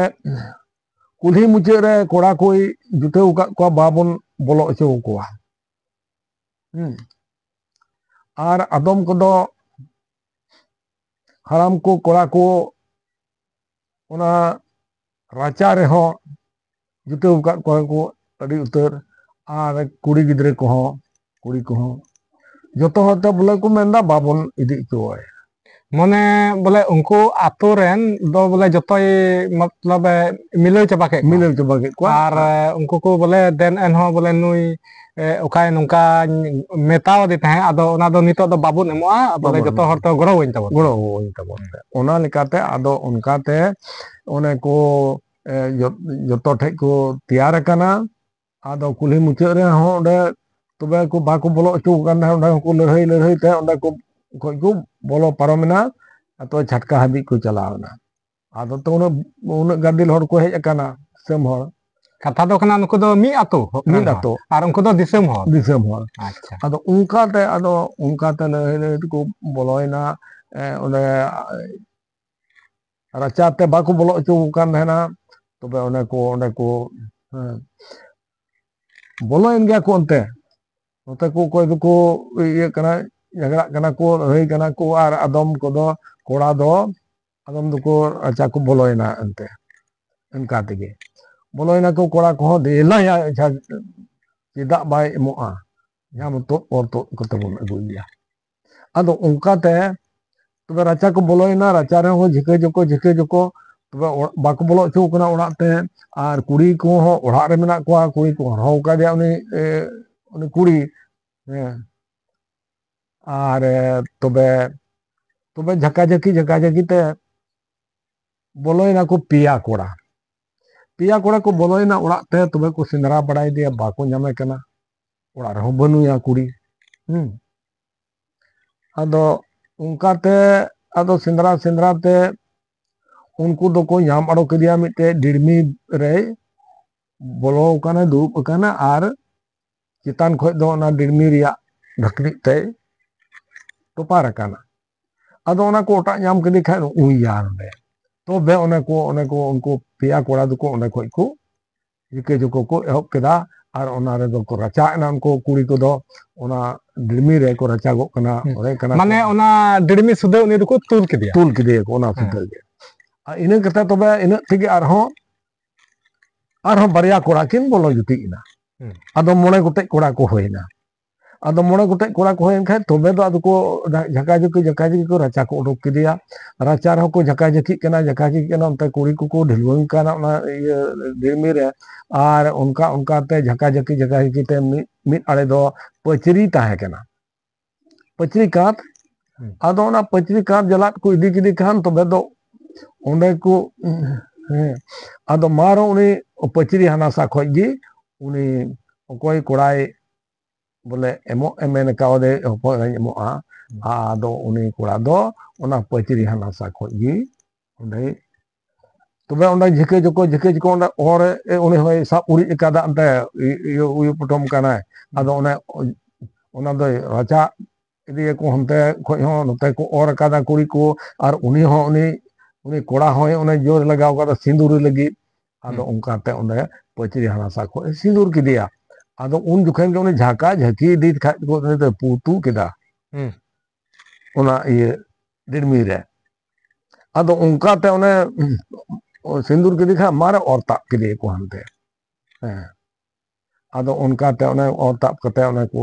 ᱠᱩᱞᱦᱤ ᱢᱩᱪᱟᱹᱫ ᱨᱮ ᱠᱚᱲᱟ ᱠᱚᱭ ᱡᱩᱴᱟᱹᱣ ᱟᱠᱟᱫ ᱠᱚᱣᱟ, ᱵᱟᱵᱚᱱ ᱵᱚᱞᱚ ᱦᱚᱪᱚ ᱟᱠᱚᱣᱟ᱾ ᱦᱩᱸ᱾ ᱟᱨ ᱟᱫᱚᱢ ᱠᱚᱫᱚ ᱦᱟᱲᱟᱢ ᱠᱚ, ᱠᱚᱲᱟ ᱠᱚ ᱚᱱᱟ ᱨᱟᱪᱟ ᱨᱮᱦᱚᱸ ᱡᱩᱴᱟᱹᱣ ᱟᱠᱟᱫ ᱠᱚᱣᱟ ᱠᱚ ᱟᱹᱰᱤ ᱩᱛᱟᱹᱨ, ᱟᱨ ᱠᱩᱲᱤ ᱜᱤᱫᱽᱨᱟᱹ ᱠᱚᱦᱚᱸ, ᱠᱩᱲᱤ ᱠᱚᱦᱚᱸ ᱡᱚᱛᱚ ᱦᱚᱲ ᱛᱮ ᱵᱚᱞᱮ ᱠᱚ ᱢᱮᱱᱫᱟ ᱵᱟᱵᱚᱱ ᱤᱫᱤ ᱦᱚᱪᱚᱣᱟᱭᱟ᱾ ᱢᱟᱱᱮ ᱵᱚᱞᱮ ᱩᱱᱠᱩ ᱟᱛᱳ ᱨᱮᱱ ᱫᱚ ᱵᱚᱞᱮ ᱡᱚᱛᱚᱭ ᱢᱚᱛᱞᱚᱵ ᱮ ᱢᱤᱞᱟᱹᱣ ᱪᱟᱵᱟ ᱠᱮᱫ ᱠᱚᱣᱟ᱾ ᱢᱤᱞᱟᱹᱣ ᱪᱟᱵᱟ ᱠᱮᱫ ᱠᱚᱣᱟ᱾ ᱟᱨ ᱮ, ᱩᱱᱠᱩ ᱠᱚ ᱵᱚᱞᱮ ᱫᱮᱱ ᱮᱱᱦᱚᱸ ᱵᱚᱞᱮ ᱱᱩᱭ ᱮ, ᱚᱠᱟᱭ ᱱᱚᱝᱠᱟᱧ ᱢᱮᱛᱟᱣ ᱟᱫᱮ ᱛᱟᱦᱮᱸᱫ, ᱟᱫᱚ ᱚᱱᱟ ᱫᱚ ᱱᱤᱛᱚᱜ ᱫᱚ ᱵᱟᱵᱚᱱ ᱮᱢᱚᱜᱼᱟ, ᱵᱚᱞᱮ ᱵᱟᱵᱚᱱ ᱡᱚᱛᱚ ᱮᱢᱚᱜᱼᱟ᱾ ᱦᱚᱲ ᱛᱮ ᱜᱚᱲᱚ ᱟᱹᱧ ᱛᱟᱵᱚᱱ᱾ ᱜᱚᱲᱚ ᱟᱹᱧ ᱛᱟᱵᱚᱱ ᱯᱮ᱾ ᱚᱱᱟ ᱞᱮᱠᱟᱛᱮ ᱟᱫᱚ ᱚᱱᱠᱟᱛᱮ ᱚᱱᱮ ᱠᱚ, ᱮ, ᱡᱚ-, ᱡᱚᱛᱚ ᱴᱷᱮᱡ ᱠᱚ ᱛᱮᱭᱟᱨ ᱟᱠᱟᱱᱟ᱾ ᱟᱫᱚ ᱠᱩᱞᱦᱤ ᱢᱩᱪᱟᱹᱫ ᱨᱮᱦᱚᱸ ᱚᱸᱰᱮ ᱛᱚᱵᱮ ᱠᱚ ᱵᱟᱠᱚ ᱵᱚᱞᱚ ᱦᱚᱪᱚ ᱟᱠᱟᱱ ᱛᱟᱦᱮᱸᱫ, ᱚᱸᱰᱮ ᱦᱚᱸᱠᱚ ᱞᱟᱹᱲᱦᱟᱹᱭ ᱞᱟᱹᱲᱦᱟᱹᱭ ᱛᱮ ᱚᱸᱰᱮ ᱠᱚ, ᱠᱷᱚᱡ ᱠᱚ ᱵᱚᱞᱚ ᱯᱟᱨᱚᱢᱮᱱᱟ᱾ ᱟᱫᱚ ᱪᱷᱟᱴᱠᱟ ᱦᱟᱹᱵᱤᱡ ᱠᱚ ᱪᱟᱞᱟᱣ ᱮᱱᱟ᱾ ᱟᱫᱚ ᱛᱚ ᱩᱱᱟᱹᱜ, ᱩᱱᱟᱹᱜ ᱜᱟᱫᱮᱞ ᱦᱚᱲ ᱠᱚ ᱦᱮᱡ ᱟᱠᱟᱱᱟ, ᱫᱤᱥᱚᱢ ᱦᱚᱲ᱾ ᱠᱟᱛᱷᱟ ᱫᱚ ᱠᱟᱱᱟ, ᱱᱩᱠᱩ ᱫᱚ ᱢᱤᱫ ᱟᱛᱳ ᱨᱮᱱ ᱢᱤᱫ ᱦᱚᱲ᱾ ᱟᱛᱳ᱾ ᱟᱨ ᱩᱱᱠᱩ ᱫᱚ ᱫᱤᱥᱚᱢ ᱦᱚᱲ᱾ ᱫᱤᱥᱚᱢ ᱦᱚᱲ᱾ ᱟᱪᱪᱷᱟ᱾ ᱟᱫᱚ ᱚᱱᱠᱟᱛᱮ, ᱟᱫᱚ ᱚᱱᱠᱟᱛᱮ ᱞᱟᱹᱲᱦᱟᱹᱭ ᱞᱟᱹᱲᱦᱟᱹᱭ ᱛᱮᱠᱚ ᱵᱚᱞᱚᱭᱮᱱᱟ, ᱮ, ᱚᱸᱰᱮ ᱨᱟᱪᱟᱛᱮ ᱵᱟᱠᱚ ᱵᱚᱞᱚ ᱦᱚᱪᱚ ᱟᱠᱚ ᱠᱟᱱ ᱛᱟᱦᱮᱱᱟ᱾ ᱛᱚᱵᱮ ᱚᱱᱮ ᱠᱚ, ᱚᱸᱰᱮ ᱠᱚ, ᱦᱮᱸ, ᱵᱚᱞᱚᱭᱮᱱ ᱜᱮᱭᱟ ᱠᱚ ᱚᱱᱛᱮ᱾ ᱱᱚᱛᱮ ᱠᱚ ᱚᱠᱚᱭ ᱫᱚᱠᱚ ᱤᱭᱟᱹᱜ ᱠᱟᱱᱟ, ᱡᱷᱟᱜᱽᱲᱟᱜ ᱠᱟᱱᱟ ᱠᱚ, ᱞᱟᱹᱲᱦᱟᱹᱭ ᱠᱟᱱᱟ ᱠᱚ, ᱟᱨ ᱟᱫᱚᱢ ᱠᱚᱫᱚ ᱠᱚᱲᱟ ᱫᱚ ᱟᱫᱚᱢ ᱫᱚᱠᱚ ᱨᱟᱪᱟ ᱠᱚ ᱵᱚᱞᱚᱭᱮᱱᱟ ᱮᱱᱛᱮ᱾ ᱚᱱᱠᱟ ᱛᱮᱜᱮ ᱵᱚᱞᱚᱭᱮᱱᱟ ᱠᱚ ᱠᱚᱲᱟ ᱠᱚᱦᱚᱸ, ᱫᱮᱞᱟᱭᱟ, ᱟᱪᱪᱷᱟ, ᱪᱮᱫᱟᱜ ᱵᱟᱭ ᱮᱢᱚᱜᱼᱟ? ᱧᱟᱢ ᱛᱚᱫ ᱚᱨ ᱛᱚᱫ ᱠᱟᱛᱮ ᱵᱚᱱ ᱟᱹᱜᱩᱭᱮᱭᱟ᱾ ᱟᱫᱚ ᱚᱱᱠᱟᱛᱮ ᱛᱚᱵᱮ ᱨᱟᱪᱟ ᱠᱚ ᱵᱚᱞᱚᱭᱮᱱᱟ, ᱨᱟᱪᱟ ᱨᱮᱦᱚᱸ ᱡᱷᱤᱠᱟᱹ ᱡᱷᱚᱠᱚ, ᱡᱷᱤᱠᱟᱹ ᱡᱷᱚᱠᱚ, ᱛᱚᱵᱮ ᱚᱲ-, ᱵᱟᱠᱚ ᱵᱚᱞᱚ ᱦᱚᱪᱚ ᱠᱟᱱᱟ ᱚᱲᱟᱜ ᱛᱮ᱾ ᱟᱨ ᱠᱩᱲᱤ ᱠᱚᱦᱚᱸ ᱚᱲᱟᱜ ᱨᱮ ᱢᱮᱱᱟᱜ ᱠᱚᱣᱟ, ᱠᱩᱲᱤ ᱠᱚ ᱦᱚᱨᱦᱚ ᱟᱠᱟᱫᱮᱭᱟ ᱩᱱᱤ, ᱮ, ᱩᱱᱤ ᱠᱩᱲᱤ, ᱦᱮᱸ᱾ ᱟᱨ, ᱮ, ᱛᱚᱵᱮ, ᱛᱚᱵᱮ ᱡᱷᱟᱠᱟ ᱡᱷᱟᱹᱠᱤ, ᱡᱷᱟᱠᱟ ᱡᱷᱟᱹᱠᱤ ᱛᱮ ᱵᱚᱞᱚᱭᱮᱱᱟ ᱠᱚ ᱯᱮᱭᱟ ᱠᱚᱲᱟ᱾ ᱯᱮᱭᱟ ᱠᱚᱲᱟ ᱠᱚ ᱵᱚᱞᱚᱭᱮᱱᱟ ᱚᱲᱟᱜ ᱛᱮ, ᱛᱚᱵᱮ ᱠᱚ ᱥᱮᱸᱫᱽᱨᱟ ᱵᱟᱲᱟᱭᱮᱫᱮᱭᱟ, ᱵᱟᱠᱚ ᱧᱟᱢᱮ ᱠᱟᱱᱟ᱾ ᱚᱲᱟᱜ ᱨᱮᱦᱚᱸ ᱵᱟᱹᱱᱩᱭᱟ ᱠᱩᱲᱤ᱾ ᱦᱩᱸ᱾ ᱟᱫᱚ ᱚᱱᱠᱟᱛᱮ, ᱟᱫᱚ ᱥᱮᱸᱫᱽᱨᱟ ᱥᱮᱸᱫᱽᱨᱟ ᱛᱮ ᱩᱱᱠᱩ ᱫᱚᱠᱚ ᱧᱟᱢ ᱟᱲᱚ ᱠᱮᱫᱮᱭᱟ ᱢᱤᱫᱴᱮᱡ ᱰᱤᱲᱢᱤ ᱨᱮ ᱵᱚᱞᱚ ᱟᱠᱟᱱᱟ, ᱫᱩᱲᱩᱵ ᱟᱠᱟᱱᱟ ᱟᱨ ᱪᱮᱛᱟᱱ ᱠᱷᱚᱡ ᱫᱚ ᱚᱱᱟ ᱰᱤᱲᱢᱤ ᱨᱮᱭᱟᱜ ᱰᱷᱟᱹᱠᱱᱤᱡ ᱛᱮᱭ ᱛᱚᱯᱟᱨ ᱟᱠᱟᱱᱟ᱾ ᱟᱫᱚ ᱚᱱᱟ ᱠᱚ ᱚᱴᱟᱜ ᱧᱟᱢ ᱠᱮᱫᱮ ᱠᱷᱟᱡ ᱩᱭᱟ ᱱᱚᱰᱮ᱾ ᱛᱚᱵᱮ ᱚᱱᱮ ᱠᱚ, ᱚᱱᱮ ᱠᱚ ᱩᱱᱠᱩ ᱯᱮᱭᱟ ᱠᱚᱲᱟ ᱫᱚᱠᱚ ᱚᱸᱰᱮ ᱠᱷᱚᱡ ᱠᱚ ᱡᱷᱤᱠᱟᱹ ᱡᱷᱩᱠᱟᱹ ᱠᱚ ᱮᱦᱚᱵ ᱠᱮᱫᱟ᱾ ᱟᱨ ᱚᱱᱟ ᱨᱮᱫᱚ ᱠᱚ ᱨᱟᱪᱟ ᱮᱱᱟ ᱩᱱᱠᱩ ᱠᱩᱲᱤ ᱠᱚᱫᱚ, ᱚᱱᱟ ᱰᱤᱲᱢᱤ ᱨᱮᱠᱚ ᱨᱟᱪᱟᱜᱚᱜ ᱠᱟᱱᱟ, ᱦᱩᱸ᱾ ᱚᱸᱰᱮ ᱠᱟᱱᱟ ᱢᱟᱱᱮ ᱠᱚ᱾ ᱚᱱᱟ ᱰᱤᱲᱢᱤ ᱥᱩᱫᱷᱟᱹ ᱩᱱᱤ ᱫᱚᱠᱚ ᱛᱩᱞ ᱠᱮᱫᱮᱭᱟ᱾ ᱛᱩᱞ ᱠᱮᱫᱮᱭᱟᱠᱚ ᱚᱱᱟ ᱦᱮᱸ᱾ ᱥᱩᱫᱷᱟᱹ ᱜᱮ᱾ ᱟᱨ ᱤᱱᱟᱹ ᱠᱟᱛᱮ ᱛᱚᱵᱮ ᱤᱱᱟᱹᱜ ᱛᱮᱜᱮ ᱟᱨᱦᱚᱸ, ᱟᱨᱦᱚᱸ ᱵᱟᱨᱭᱟ ᱠᱚᱲᱟ ᱠᱤᱱ ᱵᱚᱞᱚ ᱡᱩᱴᱤᱡ ᱮᱱᱟ᱾ ᱦᱩᱸ᱾ ᱟᱫᱚ ᱢᱚᱬᱮ ᱜᱚᱴᱮᱡ ᱠᱚᱲᱟ ᱠᱚ ᱦᱩᱭᱮᱱᱟ᱾ ᱟᱫᱚ ᱢᱚᱬᱮ ᱜᱚᱴᱮᱡ ᱠᱚᱲᱟ ᱠᱚ ᱦᱩᱭᱮᱱ ᱠᱷᱟᱡ ᱛᱚᱵᱮ ᱫᱚ ᱟᱫᱚ ᱠᱚ ᱡᱷᱟᱠᱟ ᱡᱷᱩᱠᱤ, ᱡᱷᱟᱠᱟ ᱡᱷᱩᱠᱤ ᱠᱚ ᱨᱟᱪᱟ ᱠᱚ ᱩᱰᱩᱠ ᱠᱮᱫᱮᱭᱟ᱾ ᱨᱟᱪᱟ ᱨᱮᱦᱚᱸ ᱠᱚ ᱡᱷᱟᱠᱟ ᱡᱷᱟᱹᱠᱤᱜ ᱠᱟᱱᱟ, ᱡᱷᱟᱠᱟ ᱡᱷᱟᱹᱠᱤᱜ ᱠᱟᱱᱟ, ᱚᱱᱛᱮ ᱠᱩᱲᱤ ᱠᱚᱠᱚ ᱰᱷᱤᱞᱣᱟᱹᱝ ᱠᱟᱱᱟ ᱚᱱᱟ ᱤᱭᱟᱹ ᱰᱤᱲᱢᱤ ᱨᱮ᱾ ᱟᱨ ᱚᱱᱠᱟ ᱚᱱᱠᱟ ᱛᱮ ᱡᱷᱟᱠᱟ ᱡᱷᱟᱹᱠᱤ, ᱡᱷᱟᱠᱟ ᱡᱷᱟᱹᱠᱤ ᱛᱮ ᱢᱤᱫ, ᱢᱤᱫ ᱟᱲᱮ ᱫᱚ ᱯᱟᱹᱪᱨᱤ ᱛᱟᱦᱮᱸ ᱠᱟᱱᱟ, ᱯᱟᱹᱪᱨᱤ ᱠᱟᱸᱛ᱾ ᱦᱩᱸ᱾ ᱟᱫᱚ ᱚᱱᱟ ᱯᱟᱹᱪᱨᱤ ᱠᱟᱸᱛ ᱡᱟᱞᱟᱫ ᱠᱚ ᱤᱫᱤ ᱠᱮᱫᱮ ᱠᱷᱟᱱ ᱛᱚᱵᱮ ᱫᱚ ᱚᱸᱰᱮ ᱠᱚ, ᱦᱮᱸ, ᱟᱫᱚ ᱢᱟᱨᱚ ᱩᱱᱤ ᱯᱟᱹᱪᱨᱤ ᱦᱟᱱᱟᱥᱟ ᱠᱷᱚᱡ ᱜᱮ ᱩᱱᱤ ᱚᱠᱚᱭ ᱠᱚᱲᱟᱭ ᱵᱚᱞᱮ ᱮᱢᱚᱜ ᱮ ᱢᱮᱱ ᱠᱟᱣᱫᱮ, ᱦᱚᱯᱚᱱ ᱮᱨᱟᱧ ᱮᱢᱚᱜᱼᱟ᱾ ᱦᱩᱸ᱾ ᱟᱫᱚ ᱩᱱᱤ ᱠᱚᱲᱟ ᱫᱚ ᱚᱱᱟ ᱯᱟᱹᱪᱨᱤ ᱦᱟᱱᱟᱥᱟ ᱠᱷᱚᱡ ᱜᱮ ᱚᱸᱰᱮ, ᱛᱚᱵᱮ ᱚᱸᱰᱮ ᱡᱷᱤᱠᱟᱹ ᱡᱷᱚᱠᱚ, ᱡᱷᱤᱠᱟᱹ ᱡᱷᱚᱠᱚ ᱚᱸᱰᱮ ᱚᱨ ᱮ, ᱩᱱᱤ ᱦᱚᱸᱭ ᱥᱟᱵ ᱩᱨᱤᱡ ᱟᱠᱟᱫᱟ ᱚᱱᱛᱮ ᱤᱭᱟᱹ, ᱩᱭᱩ ᱯᱚᱴᱚᱢ ᱠᱟᱱᱟᱭ᱾ ᱦᱩᱸ᱾ ᱟᱫᱚ ᱚᱱᱮ ᱚᱱᱟ ᱫᱚᱭ ᱨᱟᱪᱟ ᱤᱫᱤᱭᱟᱠᱚ, ᱦᱟᱱᱛᱮ ᱠᱷᱚᱡ ᱦᱚᱸ ᱱᱚᱛᱮ ᱠᱚ ᱚᱨ ᱟᱠᱟᱫᱟ ᱠᱩᱲᱤ ᱠᱚ, ᱟᱨ ᱩᱱᱤ ᱦᱚᱸ, ᱩᱱᱤ, ᱩᱱᱤ ᱠᱚᱲᱟ ᱦᱚᱸᱭ ᱚᱱᱮ ᱡᱳᱨ ᱞᱟᱜᱟᱣ ᱠᱟᱫᱟ ᱥᱤᱸᱫᱩᱨ ᱞᱟᱹᱜᱤᱫ᱾ ᱟᱫᱚ ᱦᱩᱸ᱾ ᱚᱱᱠᱟᱛᱮ ᱚᱸᱰᱮ ᱯᱟᱹᱪᱨᱤ ᱦᱟᱱᱟᱥᱟ ᱠᱷᱚᱡ ᱮ ᱥᱤᱸᱫᱩᱨ ᱠᱮᱫᱮᱭᱟ᱾ ᱟᱫᱚ ᱩᱱ ᱡᱚᱠᱷᱚᱱ ᱜᱮ ᱩᱱᱤ ᱡᱷᱟᱠᱟ ᱡᱷᱟᱹᱠᱤ ᱤᱫᱤ ᱠᱷᱟᱡ ᱠᱚ ᱩᱱᱤ ᱫᱚᱭ ᱯᱩᱛᱩ ᱠᱮᱫᱟ᱾ ᱦᱩᱸ᱾ ᱚᱱᱟ ᱤᱭᱟᱹ ᱰᱤᱲᱢᱤ ᱨᱮ᱾ ᱟᱫᱚ ᱚᱱᱠᱟᱛᱮ ᱚᱱᱮ ᱩᱸ, ᱥᱤᱸᱫᱩᱨ ᱠᱮᱫᱮ ᱠᱷᱟᱱ ᱢᱟᱨᱮ ᱚᱨ ᱛᱟᱵ ᱠᱮᱫᱮᱭᱟᱠᱚ ᱦᱟᱱᱛᱮ᱾ ᱦᱮᱸ᱾ ᱟᱫᱚ ᱚᱱᱠᱟᱛᱮ ᱚᱱᱮ ᱚᱨ ᱛᱟᱵ ᱠᱟᱛᱮ ᱚᱱᱮ ᱠᱚ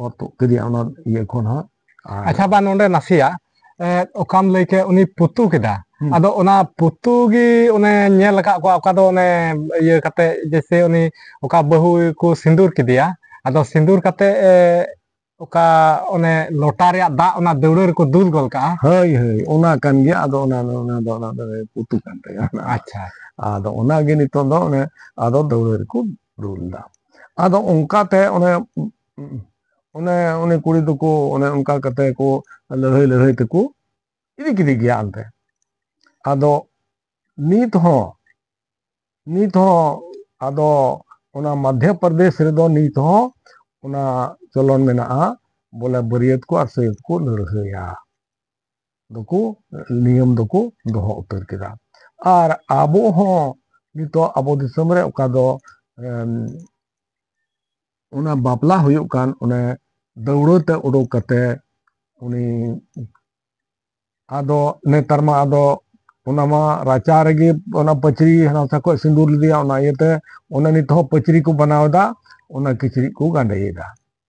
ᱚᱨ ᱛᱩᱫ ᱠᱮᱫᱮᱭᱟ ᱚᱱᱟ ᱤᱭᱟᱹ ᱠᱷᱚᱱ ᱦᱚᱸ᱾ ᱟᱨ ᱟᱪᱪᱷᱟ, ᱵᱟ, ᱱᱚᱰᱮ ᱱᱟᱥᱮᱭᱟᱜ, ᱮ, ᱚᱠᱟᱢ ᱞᱟᱹᱭ ᱠᱮᱫ ᱩᱱᱤ ᱯᱩᱛᱩ ᱠᱮᱫᱟ, ᱦᱩᱸ᱾ ᱟᱫᱚ ᱚᱱᱟ ᱯᱩᱛᱩ ᱜᱮ ᱚᱱᱮ ᱧᱮᱞ ᱟᱠᱟᱫ ᱠᱚᱣᱟ, ᱚᱠᱟ ᱫᱚ ᱚᱱᱮ ᱤᱭᱟᱹ ᱠᱟᱛᱮ, ᱡᱮᱭᱥᱮ ᱩᱱᱤ ᱚᱠᱟ ᱵᱟᱹᱦᱩ ᱠᱚ ᱥᱤᱸᱫᱩᱨ ᱠᱮᱫᱮᱭᱟ, ᱟᱫᱚ ᱥᱤᱸᱫᱩᱨ ᱠᱟᱛᱮ, ᱮ, ᱚᱠᱟ ᱚᱱᱮ ᱞᱚᱴᱟ ᱨᱮᱭᱟᱜ ᱫᱟᱜ ᱚᱱᱟ ᱫᱟᱹᱣᱲᱟᱹ ᱨᱮᱠᱚ ᱫᱩᱞ ᱜᱚᱫ ᱠᱟᱜᱼᱟ᱾ ᱦᱳᱭ, ᱦᱳᱭ, ᱚᱱᱟ ᱠᱟᱱ ᱜᱮᱭᱟ᱾ ᱟᱫᱚ ᱚᱱᱟ, ᱚᱱᱟ ᱫᱚ, ᱚᱱᱟ ᱫᱚ ᱯᱩᱛᱩ ᱠᱟᱱ ᱛᱟᱭᱟ᱾ ᱟᱪᱪᱷᱟ᱾ ᱟᱫᱚ ᱚᱱᱟᱜᱮ ᱱᱤᱛᱚᱜ ᱫᱚ ᱚᱱᱮ ᱟᱫᱚ ᱫᱟᱹᱣᱲᱟᱹ ᱨᱮᱠᱚ ᱫᱩᱞ ᱫᱟ᱾ ᱟᱫᱚ ᱚᱱᱠᱟᱛᱮ ᱚᱱᱮ, ᱚᱱᱮ ᱩᱱᱤ ᱠᱩᱲᱤ ᱫᱚᱠᱚ ᱚᱱᱮ ᱚᱱᱠᱟ ᱠᱟᱛᱮ ᱠᱚ ᱞᱟᱹᱲᱦᱟᱹᱭ ᱞᱟᱹᱲᱦᱟᱹᱭ ᱛᱮᱠᱚ ᱤᱫᱤ ᱠᱮᱫᱮ ᱜᱮᱭᱟ ᱚᱱᱛᱮ᱾ ᱟᱫᱚ ᱱᱤᱛ ᱦᱚᱸ, ᱱᱤᱛ ᱦᱚᱸ ᱟᱫᱚ ᱚᱱᱟ ᱢᱚᱫᱽᱫᱷᱚ ᱯᱨᱚᱫᱮᱥ ᱨᱮᱫᱚ ᱱᱤᱛ ᱦᱚᱸ ᱚᱱᱟ ᱪᱚᱞᱚᱱ ᱢᱮᱱᱟᱜᱼᱟ, ᱵᱚᱞᱮ ᱵᱟᱹᱨᱭᱟᱹᱛ ᱠᱚ ᱟᱨ ᱥᱟᱹᱭᱟᱹᱛ ᱠᱚ ᱞᱟᱹᱲᱦᱟᱹᱭᱟ᱾ ᱫᱚᱠᱚ, ᱱᱤᱭᱚᱢ ᱫᱚᱠᱚ ᱫᱚᱦᱚ ᱩᱛᱟᱹᱨ ᱠᱮᱫᱟ᱾ ᱟᱨ ᱟᱵᱚ ᱦᱚᱸ ᱱᱤᱛᱚᱜ ᱟᱵᱚ ᱫᱤᱥᱚᱢ ᱨᱮ ᱚᱠᱟ ᱫᱚ, ᱮᱢ, ᱚᱱᱟ ᱵᱟᱯᱞᱟ ᱦᱩᱭᱩᱜ ᱠᱟᱱ, ᱚᱱᱮ ᱫᱟᱹᱣᱲᱟᱹ ᱛᱮ ᱩᱰᱩᱠ ᱠᱟᱛᱮ ᱩᱱᱤ, ᱟᱫᱚ ᱱᱮᱛᱟᱨ ᱢᱟ ᱟᱫᱚ ᱚᱱᱟ ᱢᱟ ᱨᱟᱪᱟ ᱨᱮᱜᱮ ᱚᱱᱟ ᱯᱟᱹᱪᱨᱤ ᱦᱟᱱᱟ ᱥᱟ ᱠᱷᱚᱡ ᱥᱤᱸᱫᱩᱨ ᱞᱮᱫᱮᱭᱟ, ᱚᱱᱟ ᱤᱭᱟᱹᱛᱮ ᱚᱱᱮ ᱱᱤᱛ ᱦᱚᱸ ᱯᱟᱹᱪᱨᱤ ᱠᱚ ᱵᱮᱱᱟᱣ ᱮᱫᱟ, ᱚᱱᱟ ᱠᱤᱪᱨᱤᱡ ᱠᱚ ᱜᱟᱸᱰᱮᱭᱮᱫᱟ᱾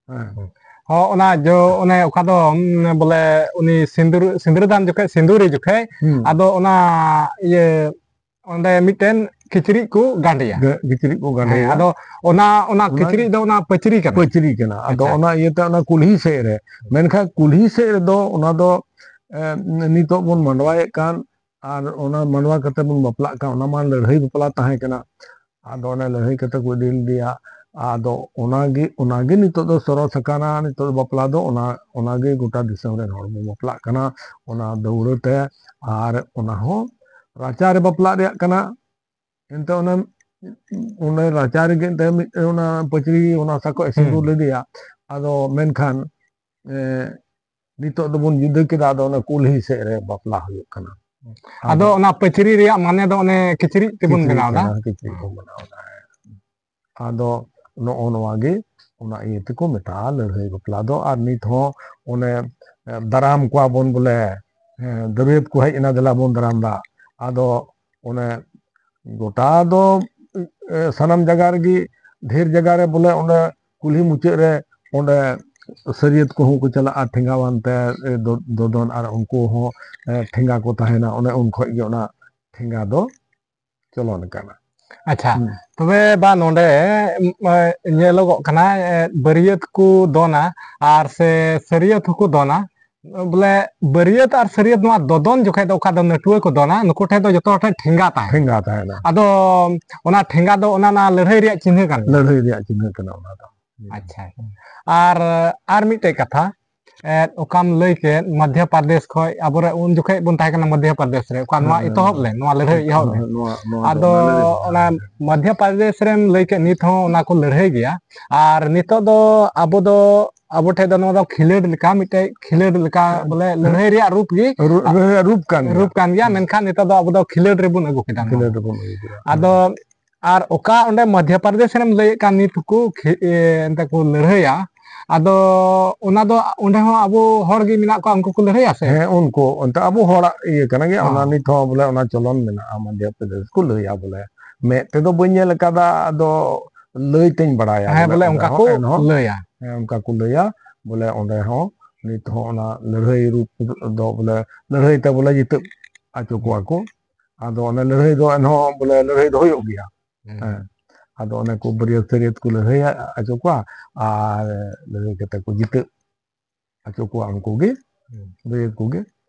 ᱦᱮᱸ᱾ ᱦᱚᱸ, ᱚᱱᱟ ᱡᱚ, ᱚᱱᱮ ᱚᱠᱟ ᱫᱚ, ᱩᱢ, ᱵᱚᱞᱮ ᱩᱱᱤ ᱥᱤᱸᱫᱩᱨ, ᱥᱤᱸᱫᱽᱨᱟᱹ ᱫᱟᱱ ᱡᱚᱠᱷᱮᱡ, ᱥᱤᱸᱫᱩᱨᱤ ᱡᱚᱠᱷᱮᱡ, ᱦᱩᱸ᱾ ᱟᱫᱚ ᱚᱱᱟ ᱤᱭᱟᱹ, ᱚᱸᱰᱮ ᱢᱤᱫᱴᱮᱱ ᱠᱤᱪᱨᱤᱡ ᱠᱚ ᱜᱟᱸᱰᱮᱭᱟ᱾ ᱜᱟ-, ᱠᱤᱪᱨᱤᱡ ᱠᱚ ᱦᱮᱸ, ᱜᱟᱸᱰᱮᱭᱟ᱾ ᱟᱫᱚ ᱚᱱᱟ, ᱚᱱᱟ ᱚᱱᱟ ᱠᱤᱪᱨᱤᱡ ᱫᱚ ᱚᱱᱟ ᱯᱟᱹᱪᱨᱤ ᱠᱟᱱᱟ᱾ ᱯᱟᱹᱪᱨᱤ ᱠᱟᱱᱟ᱾ ᱟᱫᱚ ᱟᱪᱪᱷᱟ᱾ ᱚᱱᱟ ᱤᱭᱟᱹᱛᱮ ᱚᱱᱟ ᱠᱩᱞᱦᱤ ᱥᱮᱫ ᱨᱮ, ᱢᱮᱱᱠᱷᱟᱱ ᱠᱩᱞᱦᱤ ᱥᱮᱫ ᱨᱮᱫᱚ ᱚᱱᱟ ᱫᱚ, ᱮ, ᱱᱤᱛᱚᱜ ᱵᱚᱱ ᱢᱟᱸᱰᱣᱟᱭᱮᱫ ᱠᱟᱱ, ᱟᱨ ᱚᱱᱟ ᱢᱟᱸᱰᱣᱟ ᱠᱟᱛᱮ ᱵᱚᱱ ᱵᱟᱯᱞᱟᱜ ᱠᱟᱱ, ᱚᱱᱟ ᱢᱟ ᱞᱟᱹᱲᱦᱟᱹᱭ ᱵᱟᱯᱞᱟ ᱛᱟᱦᱮᱸ ᱠᱟᱱᱟ᱾ ᱟᱫᱚ ᱚᱱᱮ ᱞᱟᱹᱲᱦᱟᱹᱭ ᱠᱟᱛᱮ ᱠᱚ ᱤᱫᱤ ᱞᱮᱫᱮᱭᱟ᱾ ᱟᱫᱚ ᱚᱱᱟᱜᱮ, ᱚᱱᱟᱜᱮ ᱱᱤᱛᱚᱜ ᱫᱚ ᱥᱚᱨᱚᱥ ᱟᱠᱟᱱᱟ᱾ ᱱᱤᱛᱚᱜ ᱫᱚ ᱵᱟᱯᱞᱟ ᱫᱚ ᱚᱱᱟ, ᱚᱱᱟᱜᱮ ᱜᱚᱴᱟ ᱫᱤᱥᱚᱢ ᱨᱮᱱ ᱦᱚᱲ ᱵᱚᱱ ᱵᱟᱯᱞᱟᱜ ᱠᱟᱱᱟ ᱚᱱᱟ ᱫᱟᱹᱣᱲᱟᱹ ᱛᱮ᱾ ᱟᱨ ᱚᱱᱟ ᱦᱚᱸ ᱨᱟᱪᱟ ᱨᱮ ᱵᱟᱯᱞᱟᱜ ᱨᱮᱭᱟᱜ ᱠᱟᱱᱟ᱾ ᱮᱱᱛᱮ ᱚᱱᱟ, ᱚᱱᱟ ᱨᱟᱪᱟ ᱨᱮᱜᱮ ᱮᱱᱛᱮ ᱢᱤᱫ, ᱚᱱᱟ ᱯᱟᱹᱪᱨᱤ ᱚᱱᱟ ᱥᱟᱠᱚ ᱦᱩᱸ᱾ ᱥᱤᱸᱫᱩᱨ ᱞᱮᱫᱮᱭᱟ᱾ ᱟᱫᱚ ᱢᱮᱱᱠᱷᱟᱱ, ᱮ, ᱱᱤᱛᱚᱜ ᱫᱚᱵᱚᱱ ᱡᱩᱫᱟᱹ ᱠᱮᱫᱟ, ᱟᱫᱚ ᱚᱱᱟ ᱠᱩᱞᱦᱤ ᱥᱮᱫ ᱨᱮ ᱵᱟᱯᱞᱟ ᱦᱩᱭᱩᱜ ᱠᱟᱱᱟ᱾ ᱟᱫᱚ ᱟᱫᱚ ᱚᱱᱟ ᱯᱟᱹᱪᱨᱤ ᱨᱮᱭᱟᱜ ᱢᱟᱱᱮ ᱫᱚ ᱚᱱᱮ ᱠᱤᱪᱨᱤᱡ ᱛᱮᱵᱚᱱ ᱠᱤᱪᱨᱤᱡ ᱵᱮᱱᱟᱣ ᱮᱫᱟ᱾ ᱠᱟᱱᱟ, ᱠᱤᱪᱨᱤᱡ ᱠᱚ ᱵᱮᱱᱟᱣ ᱮᱫᱟ᱾ ᱟᱫᱚ ᱱᱚᱜᱼᱚ ᱱᱚᱣᱟ ᱜᱮ ᱚᱱᱟ ᱤᱭᱟᱹ ᱛᱮᱠᱚ ᱢᱮᱛᱟᱜᱼᱟ ᱞᱟᱹᱲᱦᱟᱹᱭ ᱵᱟᱯᱞᱟ ᱫᱚ᱾ ᱟᱨ ᱱᱤᱛ ᱦᱚᱸ ᱚᱱᱮ, ᱮ, ᱫᱟᱨᱟᱢ ᱠᱚᱣᱟ ᱵᱚᱱ ᱵᱚᱞᱮ, ᱦᱮᱸ, ᱫᱟᱹᱨᱭᱟᱹᱛ ᱠᱚ ᱦᱮᱡ ᱮᱱᱟ, ᱫᱮᱞᱟ ᱵᱚᱱ ᱫᱟᱨᱟᱢ ᱫᱟ᱾ ᱟᱫᱚ ᱚᱱᱮ ᱜᱚᱴᱟ ᱫᱚ, ᱮ, ᱥᱟᱱᱟᱢ ᱡᱟᱭᱜᱟ ᱨᱮᱜᱮ, ᱰᱷᱮᱨ ᱡᱟᱭᱜᱟ ᱨᱮ ᱵᱚᱞᱮ ᱚᱸᱰᱮ ᱠᱩᱞᱦᱤ ᱢᱩᱪᱟᱹᱫ ᱨᱮ ᱚᱸᱰᱮ ᱥᱟᱹᱨᱭᱟᱹᱛ ᱠᱚᱦᱚᱸ ᱠᱚ ᱪᱟᱞᱟᱜᱼᱟ, ᱴᱷᱮᱸᱜᱟᱣᱟᱱ ᱛᱮ, ᱮ, ᱫᱚ-, ᱫᱚᱫᱚᱱ, ᱟᱨ ᱩᱱᱠᱩ ᱦᱚᱸ, ᱮ, ᱴᱷᱮᱸᱜᱟ ᱠᱚ ᱛᱟᱦᱮᱱᱟ᱾ ᱚᱱᱮ ᱩᱱ ᱠᱷᱚᱡ ᱜᱮ ᱚᱱᱟ ᱴᱷᱮᱸᱜᱟ ᱫᱚ ᱪᱚᱞᱚᱱ ᱟᱠᱟᱱᱟ᱾ ᱟᱪᱪᱷᱟ, ᱦᱩᱸ᱾ ᱛᱚᱵᱮ ᱵᱟ ᱱᱚᱰᱮ, ᱩᱢ, ᱮ, ᱧᱮᱞᱚᱜᱚᱜ ᱠᱟᱱᱟ, ᱮ, ᱵᱟᱹᱨᱭᱟᱹᱛ ᱠᱚ ᱫᱚᱱᱟ ᱟᱨ ᱥᱮ ᱥᱟᱹᱨᱭᱟᱹᱛ ᱦᱚᱸᱠᱚ ᱫᱚᱱᱟ᱾ ᱵᱚᱞᱮ ᱵᱟᱹᱨᱭᱟᱹᱛ ᱟᱨ ᱥᱟᱹᱨᱭᱟᱹᱛ ᱱᱚᱣᱟ ᱫᱚᱫᱚᱱ ᱡᱚᱠᱷᱮᱡ ᱫᱚ ᱚᱠᱟ ᱫᱚ ᱱᱟᱹᱴᱩᱣᱟᱹ ᱠᱚ ᱫᱚᱱᱟ, ᱱᱩᱠᱩ ᱴᱷᱮᱡ ᱫᱚ ᱡᱚᱛᱚ ᱦᱚᱲ ᱴᱷᱮᱱ ᱴᱷᱮᱸᱜᱟ ᱛᱟᱦᱮᱱᱟ᱾ ᱴᱷᱮᱸᱜᱟ ᱛᱟᱦᱮᱱᱟ᱾ ᱟᱫᱚ ᱚᱱᱟ ᱴᱷᱮᱸᱜᱟ ᱫᱚ ᱚᱱᱟ, ᱚᱱᱟ ᱞᱟᱹᱲᱦᱟᱹᱭ ᱨᱮᱭᱟᱜ ᱪᱤᱱᱦᱟᱹ ᱠᱟᱱ ᱜᱮᱭᱟ᱾ ᱞᱟᱹᱲᱦᱟᱹᱭ ᱨᱮᱭᱟᱜ ᱪᱤᱱᱦᱟᱹ ᱠᱟᱱᱟ ᱚᱱᱟ ᱫᱚ᱾ ᱟᱪᱪᱷᱟ᱾ ᱟᱨ, ᱟᱨ ᱢᱤᱫᱴᱮᱡ ᱠᱟᱛᱷᱟ, ᱮᱫ, ᱚᱠᱟᱢ ᱞᱟᱹᱭ ᱠᱮᱫ ᱢᱚᱫᱽᱫᱷᱚ ᱯᱨᱚᱫᱮᱥ ᱠᱷᱚᱡ, ᱟᱵᱚᱨᱮ ᱩᱱ ᱡᱚᱠᱷᱮᱡ ᱵᱚᱱ ᱛᱟᱦᱮᱸ ᱠᱟᱱᱟ ᱢᱚᱫᱽᱫᱷᱚ ᱯᱨᱚᱫᱮᱥ ᱨᱮ, ᱚᱠᱟ ᱱᱚᱣᱟ ᱦᱮᱸ, ᱮᱛᱚᱦᱚᱵ ᱦᱮᱸ᱾ ᱞᱮᱱ, ᱱᱚᱣᱟ ᱞᱟᱹᱲᱦᱟᱹᱭ ᱮᱦᱚᱵ ᱞᱮᱱ᱾ ᱱᱚᱣᱟ, ᱱᱚᱣᱟ ᱫᱚ ᱟᱫᱚ ᱚᱱᱟ ᱞᱟᱹᱲᱦᱟᱹᱭ ᱨᱮᱭᱟᱜ ᱚᱱᱟ ᱠᱟᱛᱷᱟ᱾ ᱢᱚᱫᱽᱫᱷᱚ ᱯᱨᱚᱫᱮᱥ ᱨᱮᱢ ᱞᱟᱹᱭ ᱠᱮᱫ, ᱱᱤᱛ ᱦᱚᱸ ᱚᱱᱟ ᱠᱚ ᱞᱟᱹᱲᱦᱟᱹᱭ ᱜᱮᱭᱟ᱾ ᱟᱨ ᱱᱤᱛᱚᱜ ᱫᱚ ᱟᱵᱚ ᱫᱚ, ᱟᱵᱚ ᱴᱷᱮᱡ ᱫᱚ ᱱᱚᱣᱟ ᱫᱚ ᱠᱷᱮᱞᱳᱰ ᱞᱮᱠᱟ, ᱢᱤᱫᱴᱮᱡ ᱠᱷᱮᱞᱳᱰ ᱞᱮᱠᱟ, ᱦᱮᱸ᱾ ᱵᱚᱞᱮ ᱞᱟᱹᱲᱦᱟᱹᱭ ᱨᱮᱭᱟᱜ ᱨᱩᱯ ᱜᱮ, ᱨᱩ-, ᱨᱩ-, ᱨᱩᱯ ᱠᱟᱱ ᱜᱮᱭᱟ᱾ ᱨᱩᱯ ᱠᱟᱱ ᱜᱮᱭᱟ, ᱦᱮᱸ᱾ ᱢᱮᱱᱠᱷᱟᱱ ᱱᱤᱛᱚᱜ ᱫᱚ ᱟᱵᱚ ᱫᱚ ᱠᱷᱮᱞᱳᱰ ᱨᱮᱵᱚᱱ ᱟᱹᱜᱩ ᱠᱮᱫᱟ ᱱᱚᱣᱟ ᱠᱷᱮᱞᱳᱰ ᱫᱚ᱾ ᱨᱮᱵᱚᱱ ᱟᱹᱜᱩ ᱠᱮᱫᱟ᱾ ᱟᱫᱚ ᱦᱮᱸ᱾ ᱟᱨ ᱚᱠᱟ ᱚᱸᱰᱮ ᱢᱚᱫᱽᱫᱷᱚ ᱯᱨᱚᱫᱮᱥ ᱨᱮᱢ ᱞᱟᱹᱭᱮᱫ ᱠᱟᱱ ᱱᱤᱛ ᱦᱚᱸᱠᱚ ᱠᱷᱮ-, ᱮ, ᱮᱱᱛᱮ ᱠᱚ ᱞᱟᱹᱲᱦᱟᱹᱭᱟ, ᱟᱫᱚ ᱚᱱᱟ ᱫᱚ ᱚᱸᱰᱮ ᱦᱚᱸ ᱟᱵᱚ ᱦᱚᱲ ᱜᱮ ᱢᱮᱱᱟᱜ ᱠᱚᱣᱟ, ᱩᱱᱠᱩ ᱠᱚ ᱞᱟᱹᱲᱦᱟᱹᱭᱟ ᱥᱮ? ᱦᱮᱸ, ᱩᱱᱠᱩ ᱚᱱᱛᱮ ᱟᱵᱚ ᱦᱚᱲᱟᱜ ᱤᱭᱟᱹ ᱠᱟᱱᱟ ᱜᱮᱭᱟ, ᱚᱱᱟ ᱦᱚᱸ᱾ ᱱᱤᱛ ᱦᱚᱸ ᱵᱚᱞᱮ ᱚᱱᱟ ᱪᱚᱞᱚᱱ ᱢᱮᱱᱟᱜᱼᱟ, ᱢᱚᱫᱽᱫᱷᱚ ᱯᱨᱚᱫᱮᱥ ᱠᱚ ᱞᱟᱹᱭᱟ ᱵᱚᱞᱮ᱾ ᱢᱮᱫ ᱛᱮᱫᱚ ᱵᱟᱹᱧ ᱧᱮᱞ ᱟᱠᱟᱫᱟ, ᱟᱫᱚ ᱞᱟᱹᱭ ᱛᱮᱧ ᱵᱟᱲᱟᱭᱟ ᱦᱮᱸ, ᱵᱚᱞᱮ ᱵᱚᱞᱮ ᱚᱱᱠᱟ ᱚᱸᱰᱮ ᱠᱚ ᱦᱚᱸ, ᱮᱱᱦᱚᱸ, ᱞᱟᱹᱭᱟ᱾ ᱦᱮᱸ, ᱚᱱᱠᱟ ᱠᱚ ᱞᱟᱹᱭᱟ ᱵᱚᱞᱮ ᱚᱸᱰᱮ ᱦᱚᱸ ᱱᱤᱛ ᱦᱚᱸ ᱚᱱᱟ ᱞᱟᱹᱲᱦᱟᱹᱭ ᱨᱩᱯ ᱫᱚ ᱵᱚᱞᱮ ᱞᱟᱹᱲᱦᱟᱹᱭ ᱛᱮ ᱵᱚᱞᱮ ᱡᱤᱛᱟᱹᱜ ᱦᱚᱪᱚ ᱠᱚᱣᱟ ᱠᱚ᱾ ᱟᱫᱚ ᱚᱱᱮ ᱞᱟᱹᱲᱦᱟᱹᱭ ᱫᱚ ᱮᱱᱦᱚᱸ ᱵᱚᱞᱮ ᱞᱟᱹᱲᱦᱟᱹᱭ ᱫᱚ ᱦᱩᱭᱩᱜ ᱜᱮᱭᱟ᱾ ᱦᱩᱸ᱾ ᱦᱮᱸ᱾ ᱟᱫᱚ ᱚᱱᱮ ᱠᱚ ᱵᱟᱹᱨᱭᱟᱹᱛ ᱥᱟᱹᱨᱭᱟᱹᱛ ᱠᱚ ᱞᱟᱹᱲᱦᱟᱹᱭ ᱦᱚᱪᱚ ᱠᱚᱣᱟ ᱟᱨ ᱞᱟᱹᱲᱦᱟᱹᱭ ᱠᱟᱛᱮ ᱠᱚ ᱡᱤᱛᱟᱹᱜ ᱦᱚᱪᱚ ᱠᱚᱣᱟ ᱩᱱᱠᱩ ᱜᱮ, ᱦᱩᱸ᱾ ᱵᱟᱹᱨᱭᱟᱹᱛ ᱠᱚᱜᱮ᱾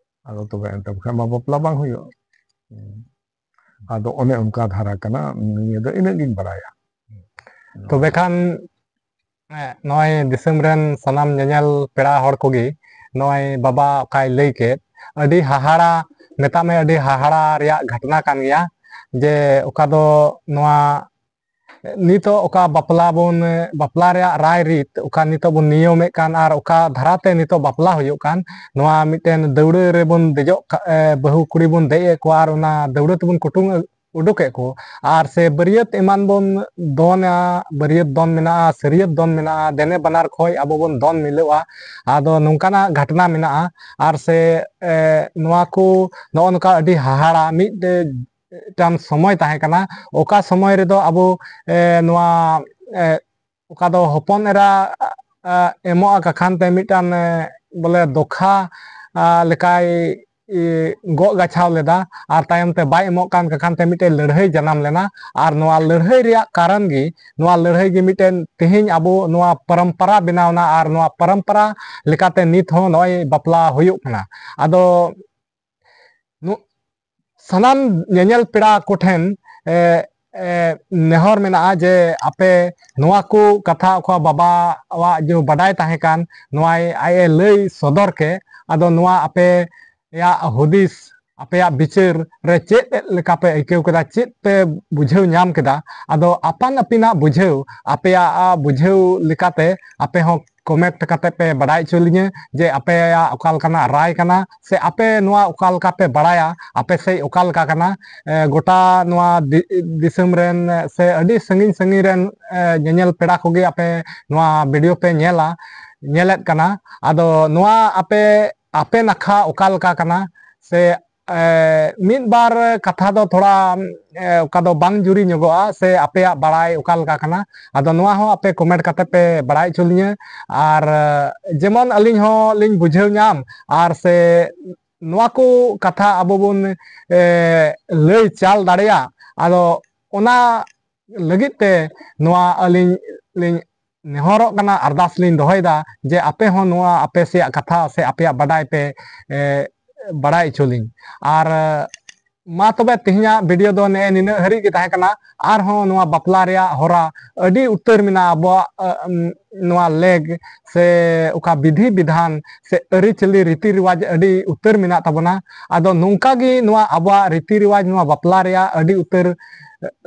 ᱟᱫᱚ ᱛᱚᱵᱮ ᱮᱱᱛᱮ ᱵᱟᱠᱷᱟᱱ ᱢᱟ ᱵᱟᱯᱞᱟ ᱵᱟᱝ ᱦᱩᱭᱩᱜᱼᱟ᱾ ᱦᱩᱸ᱾ ᱟᱫᱚ ᱚᱱᱮ ᱚᱱᱠᱟ ᱫᱷᱟᱨᱟ ᱠᱟᱱᱟ, ᱱᱤᱭᱟᱹ ᱫᱚ ᱤᱱᱟᱹᱜ ᱜᱤᱧ ᱵᱟᱲᱟᱭᱟ᱾ ᱛᱚᱵᱮ ᱠᱷᱟᱱ, ᱮ, ᱱᱚᱜᱼᱚᱭ ᱫᱤᱥᱚᱢ ᱨᱮᱱ ᱥᱟᱱᱟᱢ ᱧᱮᱧᱮᱞ ᱯᱮᱲᱟ ᱦᱚᱲ ᱠᱚᱜᱮ, ᱱᱚᱜᱼᱚᱭ ᱵᱟᱵᱟ ᱚᱠᱟᱭ ᱞᱟᱹᱭ ᱠᱮᱫ, ᱟᱹᱰᱤ ᱦᱟᱦᱟᱲᱟ, ᱢᱮᱛᱟᱜ ᱢᱮ ᱟᱹᱰᱤ ᱦᱟᱦᱟᱲᱟ ᱨᱮᱭᱟᱜ ᱜᱷᱚᱴᱚᱱᱟ ᱠᱟᱱ ᱜᱮᱭᱟ, ᱡᱮ ᱚᱠᱟ ᱫᱚ ᱱᱚᱣᱟ ᱱᱤᱛᱚᱜ ᱚᱠᱟ ᱵᱟᱯᱞᱟ ᱵᱚᱱ, ᱵᱟᱯᱞᱟ ᱨᱮᱭᱟᱜ ᱨᱟᱭ ᱨᱤᱛ ᱚᱠᱟ ᱱᱤᱛᱚᱜ ᱵᱚᱱ ᱱᱤᱭᱚᱢᱮᱫ ᱠᱟᱱ ᱟᱨ ᱚᱠᱟ ᱫᱷᱟᱨᱟᱛᱮ ᱱᱤᱛᱚᱜ ᱵᱟᱯᱞᱟ ᱦᱩᱭᱩᱜ ᱠᱟᱱ, ᱱᱚᱣᱟ ᱢᱤᱫᱴᱮᱱ ᱫᱟᱹᱣᱲᱟᱹ ᱨᱮᱵᱚᱱ ᱫᱮᱡᱚᱜ ᱠᱟ-, ᱮ, ᱵᱟᱹᱦᱩ ᱠᱩᱲᱤ ᱵᱚᱱ ᱫᱮᱡ ᱮᱫ ᱠᱚᱣᱟ ᱟᱨ ᱚᱱᱟ ᱫᱟᱹᱣᱲᱟᱹ ᱛᱮᱵᱚᱱ ᱠᱩᱴᱩᱝ ᱟᱹ-, ᱩᱰᱩᱠᱮᱫ ᱠᱚ᱾ ᱟᱨ ᱥᱮ ᱵᱟᱹᱨᱭᱟᱹᱛ ᱮᱢᱟᱱ ᱵᱚᱱ ᱫᱚᱱᱟ, ᱵᱟᱹᱨᱭᱟᱹᱛ ᱫᱚᱱ ᱢᱮᱱᱟᱜᱼᱟ, ᱥᱟᱹᱨᱭᱟᱹᱛ ᱫᱚᱱ ᱢᱮᱱᱟᱜᱼᱟ, ᱫᱮᱱᱮ ᱵᱟᱱᱟᱨ ᱠᱷᱚᱡ ᱟᱵᱚ ᱵᱚᱱ ᱫᱚᱱ ᱢᱤᱞᱟᱹᱜᱼᱟ᱾ ᱟᱫᱚ ᱱᱚᱝᱠᱟᱱᱟᱜ ᱜᱷᱟᱴᱱᱟ ᱢᱮᱱᱟᱜᱼᱟ᱾ ᱟᱨ ᱥᱮ ᱮ, ᱱᱚᱣᱟ ᱠᱚ ᱱᱚᱜᱼᱚ ᱱᱚᱝᱠᱟ ᱟᱹᱰᱤ ᱦᱟᱦᱟᱲᱟ ᱢᱤᱫᱴᱮᱱ ᱥᱚᱢᱚᱭ ᱛᱟᱦᱮᱸ ᱠᱟᱱᱟ᱾ ᱚᱠᱟ ᱥᱚᱢᱚᱭ ᱨᱮᱫᱚ ᱟᱵᱚ ᱮ, ᱱᱚᱣᱟ ᱮ, ᱚᱠᱟ ᱫᱚ ᱦᱚᱯᱚᱱ ᱮᱨᱟ ᱮ, ᱮᱢᱚᱜᱼᱟ ᱠᱟᱠᱷᱟᱱ ᱛᱮ ᱢᱤᱫᱴᱟᱝ ᱮ, ᱵᱚᱞᱮ ᱫᱚᱠᱷᱟ ᱟ, ᱞᱮᱠᱟᱭ ᱮ, ᱜᱚᱜ ᱜᱟᱪᱷᱟᱣ ᱞᱮᱫᱟ, ᱟᱨ ᱛᱟᱭᱚᱢ ᱛᱮ ᱵᱟᱭ ᱮᱢᱚᱜ ᱠᱟᱱ ᱠᱟᱠᱷᱟᱱ ᱛᱮ ᱢᱤᱫᱴᱮᱱ ᱞᱟᱹᱲᱦᱟᱹᱭ ᱡᱟᱱᱟᱢ ᱞᱮᱱᱟ᱾ ᱟᱨ ᱱᱚᱣᱟ ᱞᱟᱹᱲᱦᱟᱹᱭ ᱨᱮᱭᱟᱜ ᱠᱟᱨᱚᱱ ᱜᱮ, ᱱᱚᱣᱟ ᱞᱟᱹᱲᱦᱟᱹᱭ ᱜᱮ ᱢᱤᱫᱴᱮᱱ ᱛᱮᱦᱮᱧ ᱟᱵᱚ ᱱᱚᱣᱟ ᱯᱚᱨᱚᱢᱯᱚᱨᱟ ᱵᱮᱱᱟᱣ ᱮᱱᱟ, ᱟᱨ ᱱᱚᱣᱟ ᱯᱚᱨᱚᱢᱯᱚᱨᱟ ᱞᱮᱠᱟᱛᱮ ᱱᱤᱛ ᱦᱚᱸ ᱱᱚᱜᱼᱚᱭ ᱵᱟᱯᱞᱟ ᱦᱩᱭᱩᱜ ᱠᱟᱱᱟ᱾ ᱟᱫᱚ ᱱᱩ-, ᱥᱟᱱᱟᱢ ᱧᱮᱧᱮᱞ ᱯᱮᱲᱟ ᱠᱚᱴᱷᱮᱱ ᱮ, ᱮ, ᱱᱮᱦᱚᱨ ᱢᱮᱱᱟᱜᱼᱟ ᱡᱮ ᱟᱯᱮ ᱱᱚᱣᱟ ᱠᱚ ᱠᱟᱛᱷᱟ ᱚᱠᱟ ᱵᱟᱵᱟᱣᱟᱜ ᱡᱮ ᱵᱟᱰᱟᱭ ᱛᱟᱦᱮᱸ ᱠᱟᱱ, ᱱᱚᱣᱟᱭ ᱟᱡ ᱮ ᱞᱟᱹᱭ ᱥᱚᱫᱚᱨ ᱠᱮ᱾ ᱟᱫᱚ ᱱᱚᱣᱟ ᱟᱯᱮᱭᱟᱜ ᱦᱩᱫᱤᱥ, ᱟᱯᱮᱭᱟᱜ ᱵᱤᱪᱟᱹᱨ ᱨᱮ ᱪᱮᱫ ᱞᱮᱠᱟ ᱯᱮ ᱟᱹᱭᱠᱟᱹᱣ ᱠᱮᱫᱟ, ᱪᱮᱫ ᱯᱮ ᱵᱩᱡᱷᱟᱹᱣ ᱧᱟᱢ ᱠᱮᱫᱟ? ᱟᱫᱚ ᱟᱯᱟᱱ ᱟᱹᱯᱤᱱᱟᱜ ᱵᱩᱡᱷᱟᱹᱣ, ᱟᱯᱮᱭᱟᱜ ᱵᱩᱡᱷᱟᱹᱣ ᱞᱮᱠᱟᱛᱮ ᱟᱯᱮ ᱦᱚᱸ comment ᱠᱟᱛᱮ ᱯᱮ ᱵᱟᱰᱟᱭ ᱦᱚᱪᱚ ᱞᱤᱧᱟᱹ ᱡᱮ ᱟᱯᱮᱭᱟᱜ ᱚᱠᱟ ᱞᱮᱠᱟᱱᱟᱜ ᱨᱟᱭ ᱠᱟᱱᱟ, ᱥᱮ ᱟᱯᱮ ᱱᱚᱣᱟ ᱚᱠᱟ ᱞᱮᱠᱟ ᱯᱮ ᱵᱟᱲᱟᱭᱟ, ᱟᱯᱮ ᱥᱮᱫ ᱚᱠᱟ ᱞᱮᱠᱟ ᱠᱟᱱᱟ᱾ ᱮ, ᱜᱚᱴᱟ ᱱᱚᱣᱟ ᱫᱤ-, ᱫᱤᱥᱚᱢ ᱨᱮᱱ ᱥᱮ ᱟᱹᱰᱤ ᱥᱟᱺᱜᱤᱧ ᱥᱟᱺᱜᱤᱧ ᱨᱮᱱ ᱮ, ᱧᱮᱧᱮᱞ ᱯᱮᱲᱟ ᱠᱚᱜᱮ ᱟᱯᱮ ᱱᱚᱣᱟ video ᱯᱮ ᱧᱮᱞᱟ, ᱧᱮᱞᱮᱫ ᱠᱟᱱᱟ᱾ ᱟᱫᱚ ᱱᱚᱣᱟ ᱟᱯᱮ, ᱟᱯᱮ ᱱᱟᱠᱷᱟ ᱚᱠᱟ ᱞᱮᱠᱟ ᱠᱟᱱᱟ, ᱥᱮ ᱮ, ᱢᱤᱫ ᱵᱟᱨ ᱠᱟᱛᱷᱟ ᱫᱚ ᱛᱷᱚᱲᱟ ᱮ, ᱚᱠᱟ ᱫᱚ ᱵᱟᱝ ᱡᱩᱨᱤ ᱧᱚᱜᱚᱜᱼᱟ, ᱥᱮ ᱟᱯᱮᱭᱟᱜ ᱵᱟᱲᱟᱭ ᱚᱠᱟ ᱞᱮᱠᱟ ᱠᱟᱱᱟ? ᱟᱫᱚ ᱱᱚᱣᱟ ᱦᱚᱸ ᱟᱯᱮ comment ᱠᱟᱛᱮ ᱯᱮ ᱵᱟᱲᱟᱭ ᱦᱚᱪᱚ ᱞᱤᱧᱟᱹ᱾ ᱟᱨ ᱮ, ᱡᱮᱢᱚᱱ ᱟᱹᱞᱤᱧ ᱦᱚᱸ ᱞᱤᱧ ᱵᱩᱡᱷᱟᱹᱣ ᱧᱟᱢ, ᱟᱨ ᱥᱮ ᱱᱚᱣᱟ ᱠᱚ ᱠᱟᱛᱷᱟ ᱟᱵᱚ ᱵᱚᱱ ᱮ, ᱞᱟᱹᱭ ᱪᱟᱞ ᱫᱟᱲᱮᱭᱟᱜ᱾ ᱟᱫᱚ ᱚᱱᱟ ᱞᱟᱹᱜᱤᱫ ᱛᱮ ᱱᱚᱣᱟ ᱟᱹᱞᱤᱧ ᱞᱤᱧ ᱱᱮᱦᱚᱨᱚᱜ ᱠᱟᱱᱟ, ᱟᱨᱫᱟᱥ ᱞᱤᱧ ᱫᱚᱦᱚᱭᱮᱫᱟ ᱡᱮ ᱟᱯᱮ ᱦᱚᱸ ᱱᱚᱣᱟ ᱟᱯᱮ ᱥᱮᱭᱟᱜ ᱠᱟᱛᱷᱟ ᱥᱮ ᱟᱯᱮᱭᱟᱜ ᱵᱟᱰᱟᱭ ᱯᱮ ᱮ, ᱵᱟᱰᱟᱭ ᱦᱚᱪᱚ ᱞᱤᱧ᱾ ᱟᱨ ᱮ, ᱢᱟ ᱛᱚᱵᱮ ᱛᱮᱦᱮᱧᱟᱜ video ᱫᱚ ᱱᱮᱜᱼᱮ ᱱᱤᱱᱟᱹᱜ ᱦᱟᱹᱨᱤᱡ ᱜᱮ ᱛᱟᱦᱮᱸ ᱠᱟᱱᱟ᱾ ᱟᱨᱦᱚᱸ ᱱᱚᱣᱟ ᱵᱟᱯᱞᱟ ᱨᱮᱭᱟᱜ ᱦᱚᱨᱟ ᱟᱹᱰᱤ ᱩᱛᱟᱹᱨ ᱢᱮᱱᱟᱜᱼᱟ᱾ ᱟᱵᱚᱣᱟᱜ ᱮ, ᱮᱢ, ᱱᱚᱣᱟ ᱞᱮᱜᱽ ᱥᱮ ᱚᱠᱟ ᱵᱤᱫᱷᱤ ᱵᱤᱫᱷᱟᱱ ᱥᱮ ᱟᱹᱨᱤᱪᱟᱹᱞᱤ ᱨᱤᱛᱤ ᱨᱮᱣᱟᱡᱽ ᱟᱹᱰᱤ ᱩᱛᱟᱹᱨ ᱢᱮᱱᱟᱜ ᱛᱟᱵᱚᱱᱟ᱾ ᱟᱫᱚ ᱱᱚᱝᱠᱟ ᱜᱮ ᱱᱚᱣᱟ ᱟᱵᱚᱣᱟᱜ ᱨᱤᱛᱤ ᱨᱮᱣᱟᱡᱽ, ᱱᱚᱣᱟ ᱵᱟᱯᱞᱟ ᱨᱮᱭᱟᱜ ᱟᱹᱰᱤ ᱩᱛᱟᱹᱨ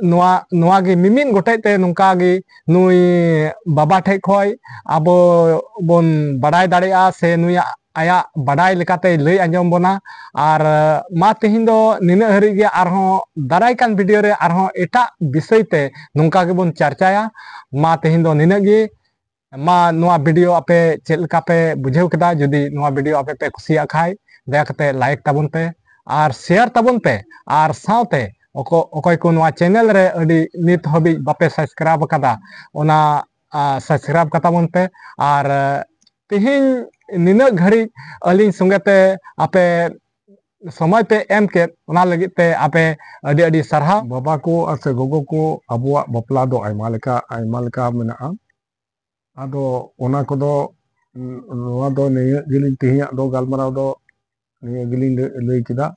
ᱱᱚᱣᱟ, ᱱᱚᱣᱟ ᱜᱮ ᱢᱤᱢᱤᱫ ᱜᱚᱴᱮᱡ ᱛᱮ ᱱᱚᱝᱠᱟ ᱜᱮ ᱱᱩᱭ ᱵᱟᱵᱟ ᱴᱷᱮᱡ ᱠᱷᱚᱡ ᱟᱵᱚ ᱵᱚᱱ ᱵᱟᱰᱟᱭ ᱫᱟᱲᱮᱭᱟᱜᱼᱟ, ᱥᱮ ᱱᱩᱭᱟᱜ ᱟᱭᱟᱜ ᱵᱟᱰᱟᱭ ᱞᱮᱠᱟᱛᱮᱭ ᱞᱟᱹᱭ ᱟᱸᱡᱚᱢ ᱵᱚᱱᱟ᱾ ᱟᱨ ᱢᱟ ᱛᱮᱦᱮᱧ ᱫᱚ ᱱᱤᱱᱟᱹᱜ ᱦᱟᱹᱨᱤᱡ ᱜᱮ, ᱟᱨᱦᱚᱸ ᱫᱟᱨᱟᱭ ᱠᱟᱱ ᱵᱷᱤᱰᱤᱭᱳ ᱨᱮ ᱟᱨᱦᱚᱸ ᱮᱴᱟᱜ ᱵᱤᱥᱚᱭ ᱛᱮ ᱱᱚᱝᱠᱟ ᱜᱮᱵᱚᱱ ᱪᱟᱨᱪᱟᱭᱟ᱾ ᱢᱟ ᱛᱮᱦᱮᱧ ᱫᱚ ᱱᱤᱱᱟᱹᱜ ᱜᱮ᱾ ᱢᱟ ᱱᱚᱣᱟ ᱵᱷᱤᱰᱤᱭᱳ ᱟᱯᱮ ᱪᱮᱫ ᱞᱮᱠᱟ ᱯᱮ ᱵᱩᱡᱷᱟᱹᱣ ᱠᱮᱫᱟ? ᱡᱩᱫᱤ ᱱᱚᱣᱟ ᱵᱷᱤᱰᱤᱭᱳ ᱟᱯᱮ ᱯᱮ ᱠᱩᱥᱤᱭᱟᱜ ᱠᱷᱟᱡ, ᱫᱟᱭᱟ ᱠᱟᱛᱮ ᱞᱟᱭᱤᱠ ᱛᱟᱵᱚᱱ ᱯᱮ ᱟᱨ ᱥᱮᱭᱟᱨ ᱛᱟᱵᱚᱱ ᱯᱮ, ᱟᱨ ᱥᱟᱶᱛᱮ ᱚᱠᱚ-, ᱚᱠᱚᱭ ᱠᱚ ᱱᱚᱣᱟ ᱪᱮᱱᱮᱞ ᱨᱮ ᱟᱹᱰᱤ ᱱᱤᱛ ᱦᱟᱹᱵᱤᱡ ᱵᱟᱯᱮ ᱥᱟᱵᱥᱠᱨᱟᱭᱤᱵ ᱟᱠᱟᱫᱟ, ᱚᱱᱟ ᱥᱟᱵᱥᱠᱨᱟᱭᱤᱵ ᱠᱟᱛᱟ ᱵᱚᱱ ᱯᱮ᱾ ᱟᱨ ᱛᱮᱦᱮᱧ ᱱᱤᱱᱟᱹᱜ ᱜᱷᱟᱹᱲᱤᱡ ᱟᱹᱞᱤᱧ ᱥᱚᱸᱜᱮ ᱛᱮ ᱟᱯᱮ ᱥᱚᱢᱚᱭ ᱯᱮ ᱮᱢ ᱠᱮᱫ, ᱚᱱᱟ ᱞᱟᱹᱜᱤᱫ ᱛᱮ ᱟᱯᱮ ᱟᱹᱰᱤ ᱟᱹᱰᱤ ᱥᱟᱨᱦᱟᱣ᱾ ᱵᱟᱵᱟ ᱠᱚ ᱟᱨ ᱥᱮ ᱜᱚᱜᱚ ᱠᱚ, ᱟᱵᱚᱣᱟᱜ ᱵᱟᱯᱞᱟ ᱫᱚ ᱟᱭᱢᱟ ᱞᱮᱠᱟ, ᱟᱭᱢᱟ ᱞᱮᱠᱟ ᱢᱮᱱᱟᱜᱼᱟ᱾ ᱟᱫᱚ ᱚᱱᱟ ᱠᱚᱫᱚ, ᱩᱸ, ᱱᱚᱣᱟ ᱫᱚ ᱱᱤᱭᱟᱹ ᱜᱮᱞᱤᱧ, ᱛᱮᱦᱮᱧᱟᱜ ᱫᱚ ᱜᱟᱞᱢᱟᱨᱟᱣ ᱫᱚ ᱱᱤᱭᱟᱹ ᱜᱮᱞᱤᱧ ᱞᱟᱹᱭ, ᱞᱟᱹᱭ ᱠᱮᱫᱟ᱾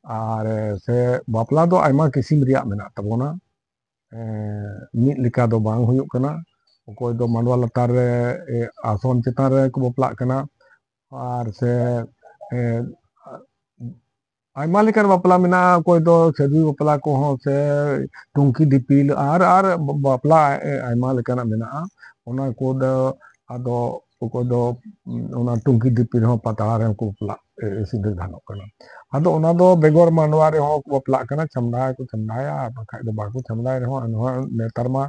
ᱟᱨ ᱥᱮ ᱵᱟᱯᱞᱟ ᱫᱚ ᱟᱭᱢᱟ ᱠᱤᱥᱤᱢ ᱨᱮᱭᱟᱜ ᱢᱮᱱᱟᱜ ᱛᱟᱵᱚᱱᱟ᱾ ᱮᱸ, ᱢᱤᱫ ᱞᱮᱠᱟ ᱫᱚ ᱵᱟᱝ ᱦᱩᱭᱩᱜ ᱠᱟᱱᱟ᱾ ᱚᱠᱚᱭ ᱫᱚ ᱢᱟᱰᱣᱟ ᱞᱟᱛᱟᱨ ᱨᱮ, ᱮ, ᱟᱥᱚᱱ ᱪᱮᱛᱟᱱ ᱨᱮᱠᱚ ᱵᱟᱯᱞᱟᱜ ᱠᱟᱱᱟ᱾ ᱟᱨ ᱥᱮ, ᱮ, ᱟᱭᱢᱟ ᱞᱮᱠᱟᱱ ᱵᱟᱯᱞᱟ ᱢᱮᱱᱟᱜᱼᱟ᱾ ᱚᱠᱚᱭ ᱫᱚ ᱪᱷᱟᱹᱰᱣᱤ ᱵᱟᱯᱞᱟ ᱠᱚᱦᱚᱸ ᱥᱮ ᱴᱩᱝᱠᱤ ᱫᱤᱯᱤᱞ ᱟᱨ, ᱟᱨ ᱵᱟᱯᱞᱟ, ᱮ, ᱟᱭᱢᱟ ᱞᱮᱠᱟᱱᱟᱜ ᱢᱮᱱᱟᱜᱼᱟ᱾ ᱚᱱᱟ ᱠᱚᱫᱚ ᱟᱫᱚ ᱚᱠᱚᱭ ᱫᱚ, ᱩᱸ, ᱚᱱᱟ ᱴᱩᱝᱠᱤ ᱫᱤᱯᱤᱞ ᱨᱮᱦᱚᱸ ᱯᱟᱛᱲᱟ ᱨᱮᱦᱚᱸ ᱠᱚ ᱵᱟᱯᱞᱟᱜ, ᱮ, ᱥᱤᱸᱫᱩᱨ ᱫᱟᱱᱚᱜ ᱠᱟᱱᱟ᱾ ᱟᱫᱚ ᱚᱱᱟ ᱫᱚ ᱵᱮᱜᱚᱨ ᱢᱟᱰᱣᱟ ᱨᱮᱦᱚᱸ ᱠᱚ ᱵᱟᱯᱞᱟᱜ ᱠᱟᱱᱟ, ᱪᱷᱟᱢᱰᱟ ᱠᱚ ᱪᱷᱟᱢᱰᱟᱭᱟ, ᱟᱨ ᱵᱟᱠᱷᱟᱡ ᱫᱚ ᱵᱟᱠᱚ ᱪᱷᱟᱢᱰᱟᱭ ᱨᱮᱦᱚᱸ, ᱮᱱᱦᱚᱸ ᱱᱮᱛᱟᱨ ᱢᱟ,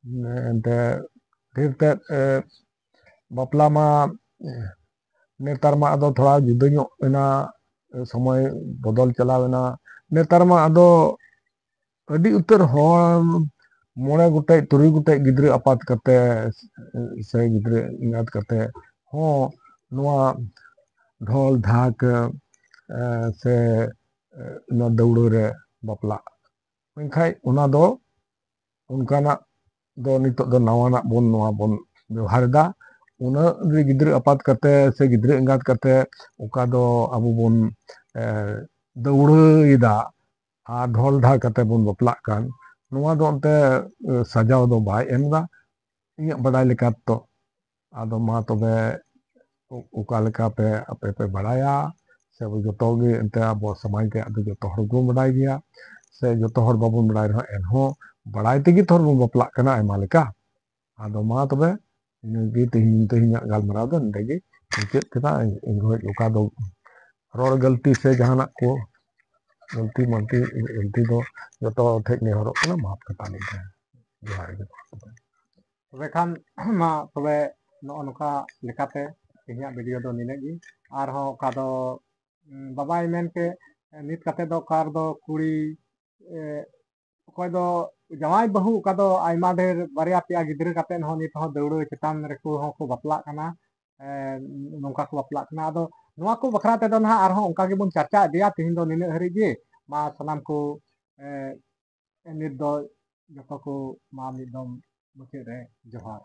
ᱮ, ᱮᱱᱛᱮ ᱰᱷᱮᱨ ᱛᱮᱫ, ᱮ, ᱵᱟᱯᱞᱟ ᱢᱟ, ᱮ, ᱱᱮᱛᱟᱨ ᱢᱟ ᱟᱫᱚ ᱛᱷᱚᱲᱟ ᱡᱩᱫᱟᱹ ᱧᱚᱜ ᱮᱱᱟ, ᱥᱚᱢᱚᱭ ᱵᱚᱫᱚᱞ ᱪᱟᱞᱟᱣ ᱮᱱᱟ᱾ ᱱᱮᱛᱟᱨ ᱢᱟ ᱟᱫᱚ ᱟᱹᱰᱤ ᱩᱛᱟᱹᱨ ᱦᱚᱲ ᱢᱚᱬᱮ ᱜᱚᱴᱮᱡ, ᱛᱩᱨᱩᱭ ᱜᱚᱴᱮᱡ ᱜᱤᱫᱽᱨᱟᱹ ᱟᱯᱟᱛ ᱠᱟᱛᱮ ᱥᱮ ᱜᱤᱫᱽᱨᱟᱹ ᱮᱸᱜᱟᱛ ᱠᱟᱛᱮ ᱦᱚᱸ ᱱᱚᱣᱟ ᱰᱷᱚᱞ ᱰᱷᱟᱠ, ᱮ, ᱥᱮ, ᱮ, ᱱᱚᱣᱟ ᱫᱟᱹᱣᱲᱟᱹ ᱨᱮ ᱵᱟᱯᱞᱟᱜ᱾ ᱢᱮᱱᱠᱷᱟᱱ ᱚᱱᱟ ᱫᱚ ᱚᱱᱠᱟᱱᱟᱜ ᱫᱚ ᱱᱤᱛᱚᱜ ᱫᱚ ᱱᱟᱣᱟᱱᱟᱜ ᱵᱚᱱ, ᱱᱚᱣᱟ ᱵᱚᱱ ᱵᱮᱣᱦᱟᱨ ᱮᱫᱟ᱾ ᱩᱱᱟᱹᱜ ᱜᱮ ᱜᱤᱫᱽᱨᱟᱹ ᱟᱯᱟᱛ ᱠᱟᱛᱮ ᱥᱮ ᱜᱤᱫᱽᱨᱟᱹ ᱮᱸᱜᱟᱛ ᱠᱟᱛᱮ ᱚᱠᱟ ᱫᱚ ᱟᱵᱚ ᱵᱚᱱ, ᱮ, ᱫᱟᱹᱣᱲᱟᱹᱭᱮᱫᱟ ᱟᱨ ᱰᱷᱚᱞ ᱰᱷᱟᱠ ᱠᱟᱛᱮ ᱵᱚᱱ ᱵᱟᱯᱞᱟᱜ ᱠᱟᱱ, ᱱᱚᱣᱟ ᱫᱚ ᱚᱱᱛᱮ, ᱮ, ᱥᱟᱡᱟᱣ ᱫᱚ ᱵᱟᱭ ᱮᱢ ᱮᱫᱟ᱾ ᱤᱧᱟᱹᱜ ᱵᱟᱰᱟᱭ ᱞᱮᱠᱟ ᱛᱮᱫᱚ᱾ ᱟᱫᱚ ᱢᱟ ᱛᱚᱵᱮ ᱚ-, ᱚᱠᱟ ᱞᱮᱠᱟ ᱯᱮ ᱟᱯᱮ ᱯᱮ ᱵᱟᱲᱟᱭᱟ, ᱥᱮ ᱟᱵᱚ ᱡᱚᱛᱚ ᱜᱮ ᱮᱱᱛᱮ ᱟᱵᱚ ᱥᱚᱢᱟᱡᱽ ᱨᱮᱭᱟᱜ ᱫᱚ ᱡᱚᱛᱚ ᱦᱚᱲ ᱜᱮᱵᱚᱱ ᱵᱟᱰᱟᱭ ᱜᱮᱭᱟ, ᱥᱮ ᱡᱚᱛᱚ ᱦᱚᱲ ᱵᱟᱵᱚᱱ ᱵᱟᱲᱟᱭ ᱨᱮᱦᱚᱸ ᱮᱱᱦᱚᱸ ᱵᱟᱲᱟᱭ ᱛᱮᱜᱮ ᱛᱚ ᱦᱚᱲ ᱵᱚᱱ ᱵᱟᱯᱞᱟᱜ ᱠᱟᱱᱟ ᱟᱭᱢᱟ ᱞᱮᱠᱟ᱾ ᱟᱫᱚ ᱢᱟ ᱛᱚᱵᱮ ᱤᱱᱟᱹᱜᱮ ᱛᱮᱦᱮᱧ, ᱛᱮᱦᱮᱧᱟᱜ ᱜᱟᱞᱢᱟᱨᱟᱣ ᱫᱚ ᱱᱚᱰᱮ ᱜᱮ ᱢᱩᱪᱟᱹᱫ ᱠᱮᱫᱟ᱾ ᱤᱧ ᱦᱚᱸ ᱚᱠᱟ ᱫᱚ ᱨᱚᱲ ᱜᱟᱹᱞᱛᱤ ᱥᱮ ᱡᱟᱦᱟᱱᱟᱜ ᱠᱚ ᱜᱟᱹᱞᱛᱤ ᱢᱟᱹᱞᱛᱤ ᱜᱟᱹᱞᱛᱤ ᱫᱚ ᱡᱚᱛᱚ ᱴᱷᱮᱡ ᱱᱮᱦᱚᱨᱚᱜ ᱠᱟᱱᱟ, ᱢᱟᱯ ᱠᱟᱛᱟ ᱞᱤᱧ ᱯᱮ᱾ ᱡᱚᱦᱟᱨ ᱜᱮ᱾ ᱛᱚᱵᱮ ᱠᱷᱟᱱ ᱢᱟ ᱛᱚᱵᱮ ᱱᱚᱜᱼᱚ ᱱᱚᱝᱠᱟ ᱞᱮᱠᱟᱛᱮ ᱛᱮᱦᱮᱧᱟᱜ ᱵᱷᱤᱰᱤᱭᱳ ᱫᱚ ᱱᱤᱱᱟᱹᱜ ᱜᱮ᱾ ᱟᱨᱦᱚᱸ ᱚᱠᱟ ᱫᱚ ᱩᱸ, ᱵᱟᱵᱟᱭ ᱢᱮᱱ ᱠᱮ, ᱱᱤᱛ ᱠᱟᱛᱮ ᱫᱚ ᱚᱠᱟ ᱨᱮᱫᱚ ᱠᱩᱲᱤ ᱮ, ᱚᱠᱚᱭ ᱫᱚ ᱡᱟᱶᱟᱭ ᱵᱟᱹᱦᱩ ᱚᱠᱟ ᱫᱚ ᱟᱭᱢᱟ ᱰᱷᱮᱨ ᱵᱟᱨᱭᱟ ᱯᱮᱭᱟ ᱜᱤᱫᱽᱨᱟᱹ ᱠᱟᱛᱮ ᱦᱚᱸ ᱱᱤᱛ ᱦᱚᱸ ᱫᱟᱹᱣᱲᱟᱹ ᱪᱮᱛᱟᱱ ᱨᱮᱠᱚ ᱦᱚᱸᱠᱚ ᱵᱟᱯᱞᱟᱜ ᱠᱟᱱᱟ᱾ ᱮ, ᱱᱚᱝᱠᱟ ᱠᱚ ᱵᱟᱯᱞᱟᱜ ᱠᱟᱱᱟ᱾ ᱟᱫᱚ ᱱᱚᱣᱟ ᱠᱚ ᱵᱟᱠᱷᱨᱟ ᱛᱮᱫᱚ ᱱᱟᱦᱟᱜ ᱟᱨᱦᱚᱸ ᱚᱱᱠᱟ ᱜᱮᱵᱚᱱ ᱪᱟᱨᱪᱟ ᱤᱫᱤᱭᱟ᱾ ᱛᱮᱦᱮᱧ ᱫᱚ ᱱᱤᱱᱟᱹᱜ ᱦᱟᱹᱨᱤᱡ ᱜᱮ᱾ ᱢᱟ ᱥᱟᱱᱟᱢ ᱠᱚ ᱮ, ᱱᱤᱛ ᱫᱚ ᱡᱚᱛᱚ ᱠᱚ ᱢᱟ ᱢᱤᱫ ᱫᱚᱢ ᱢᱩᱪᱟᱹᱫ ᱨᱮ ᱡᱚᱦᱟᱨ᱾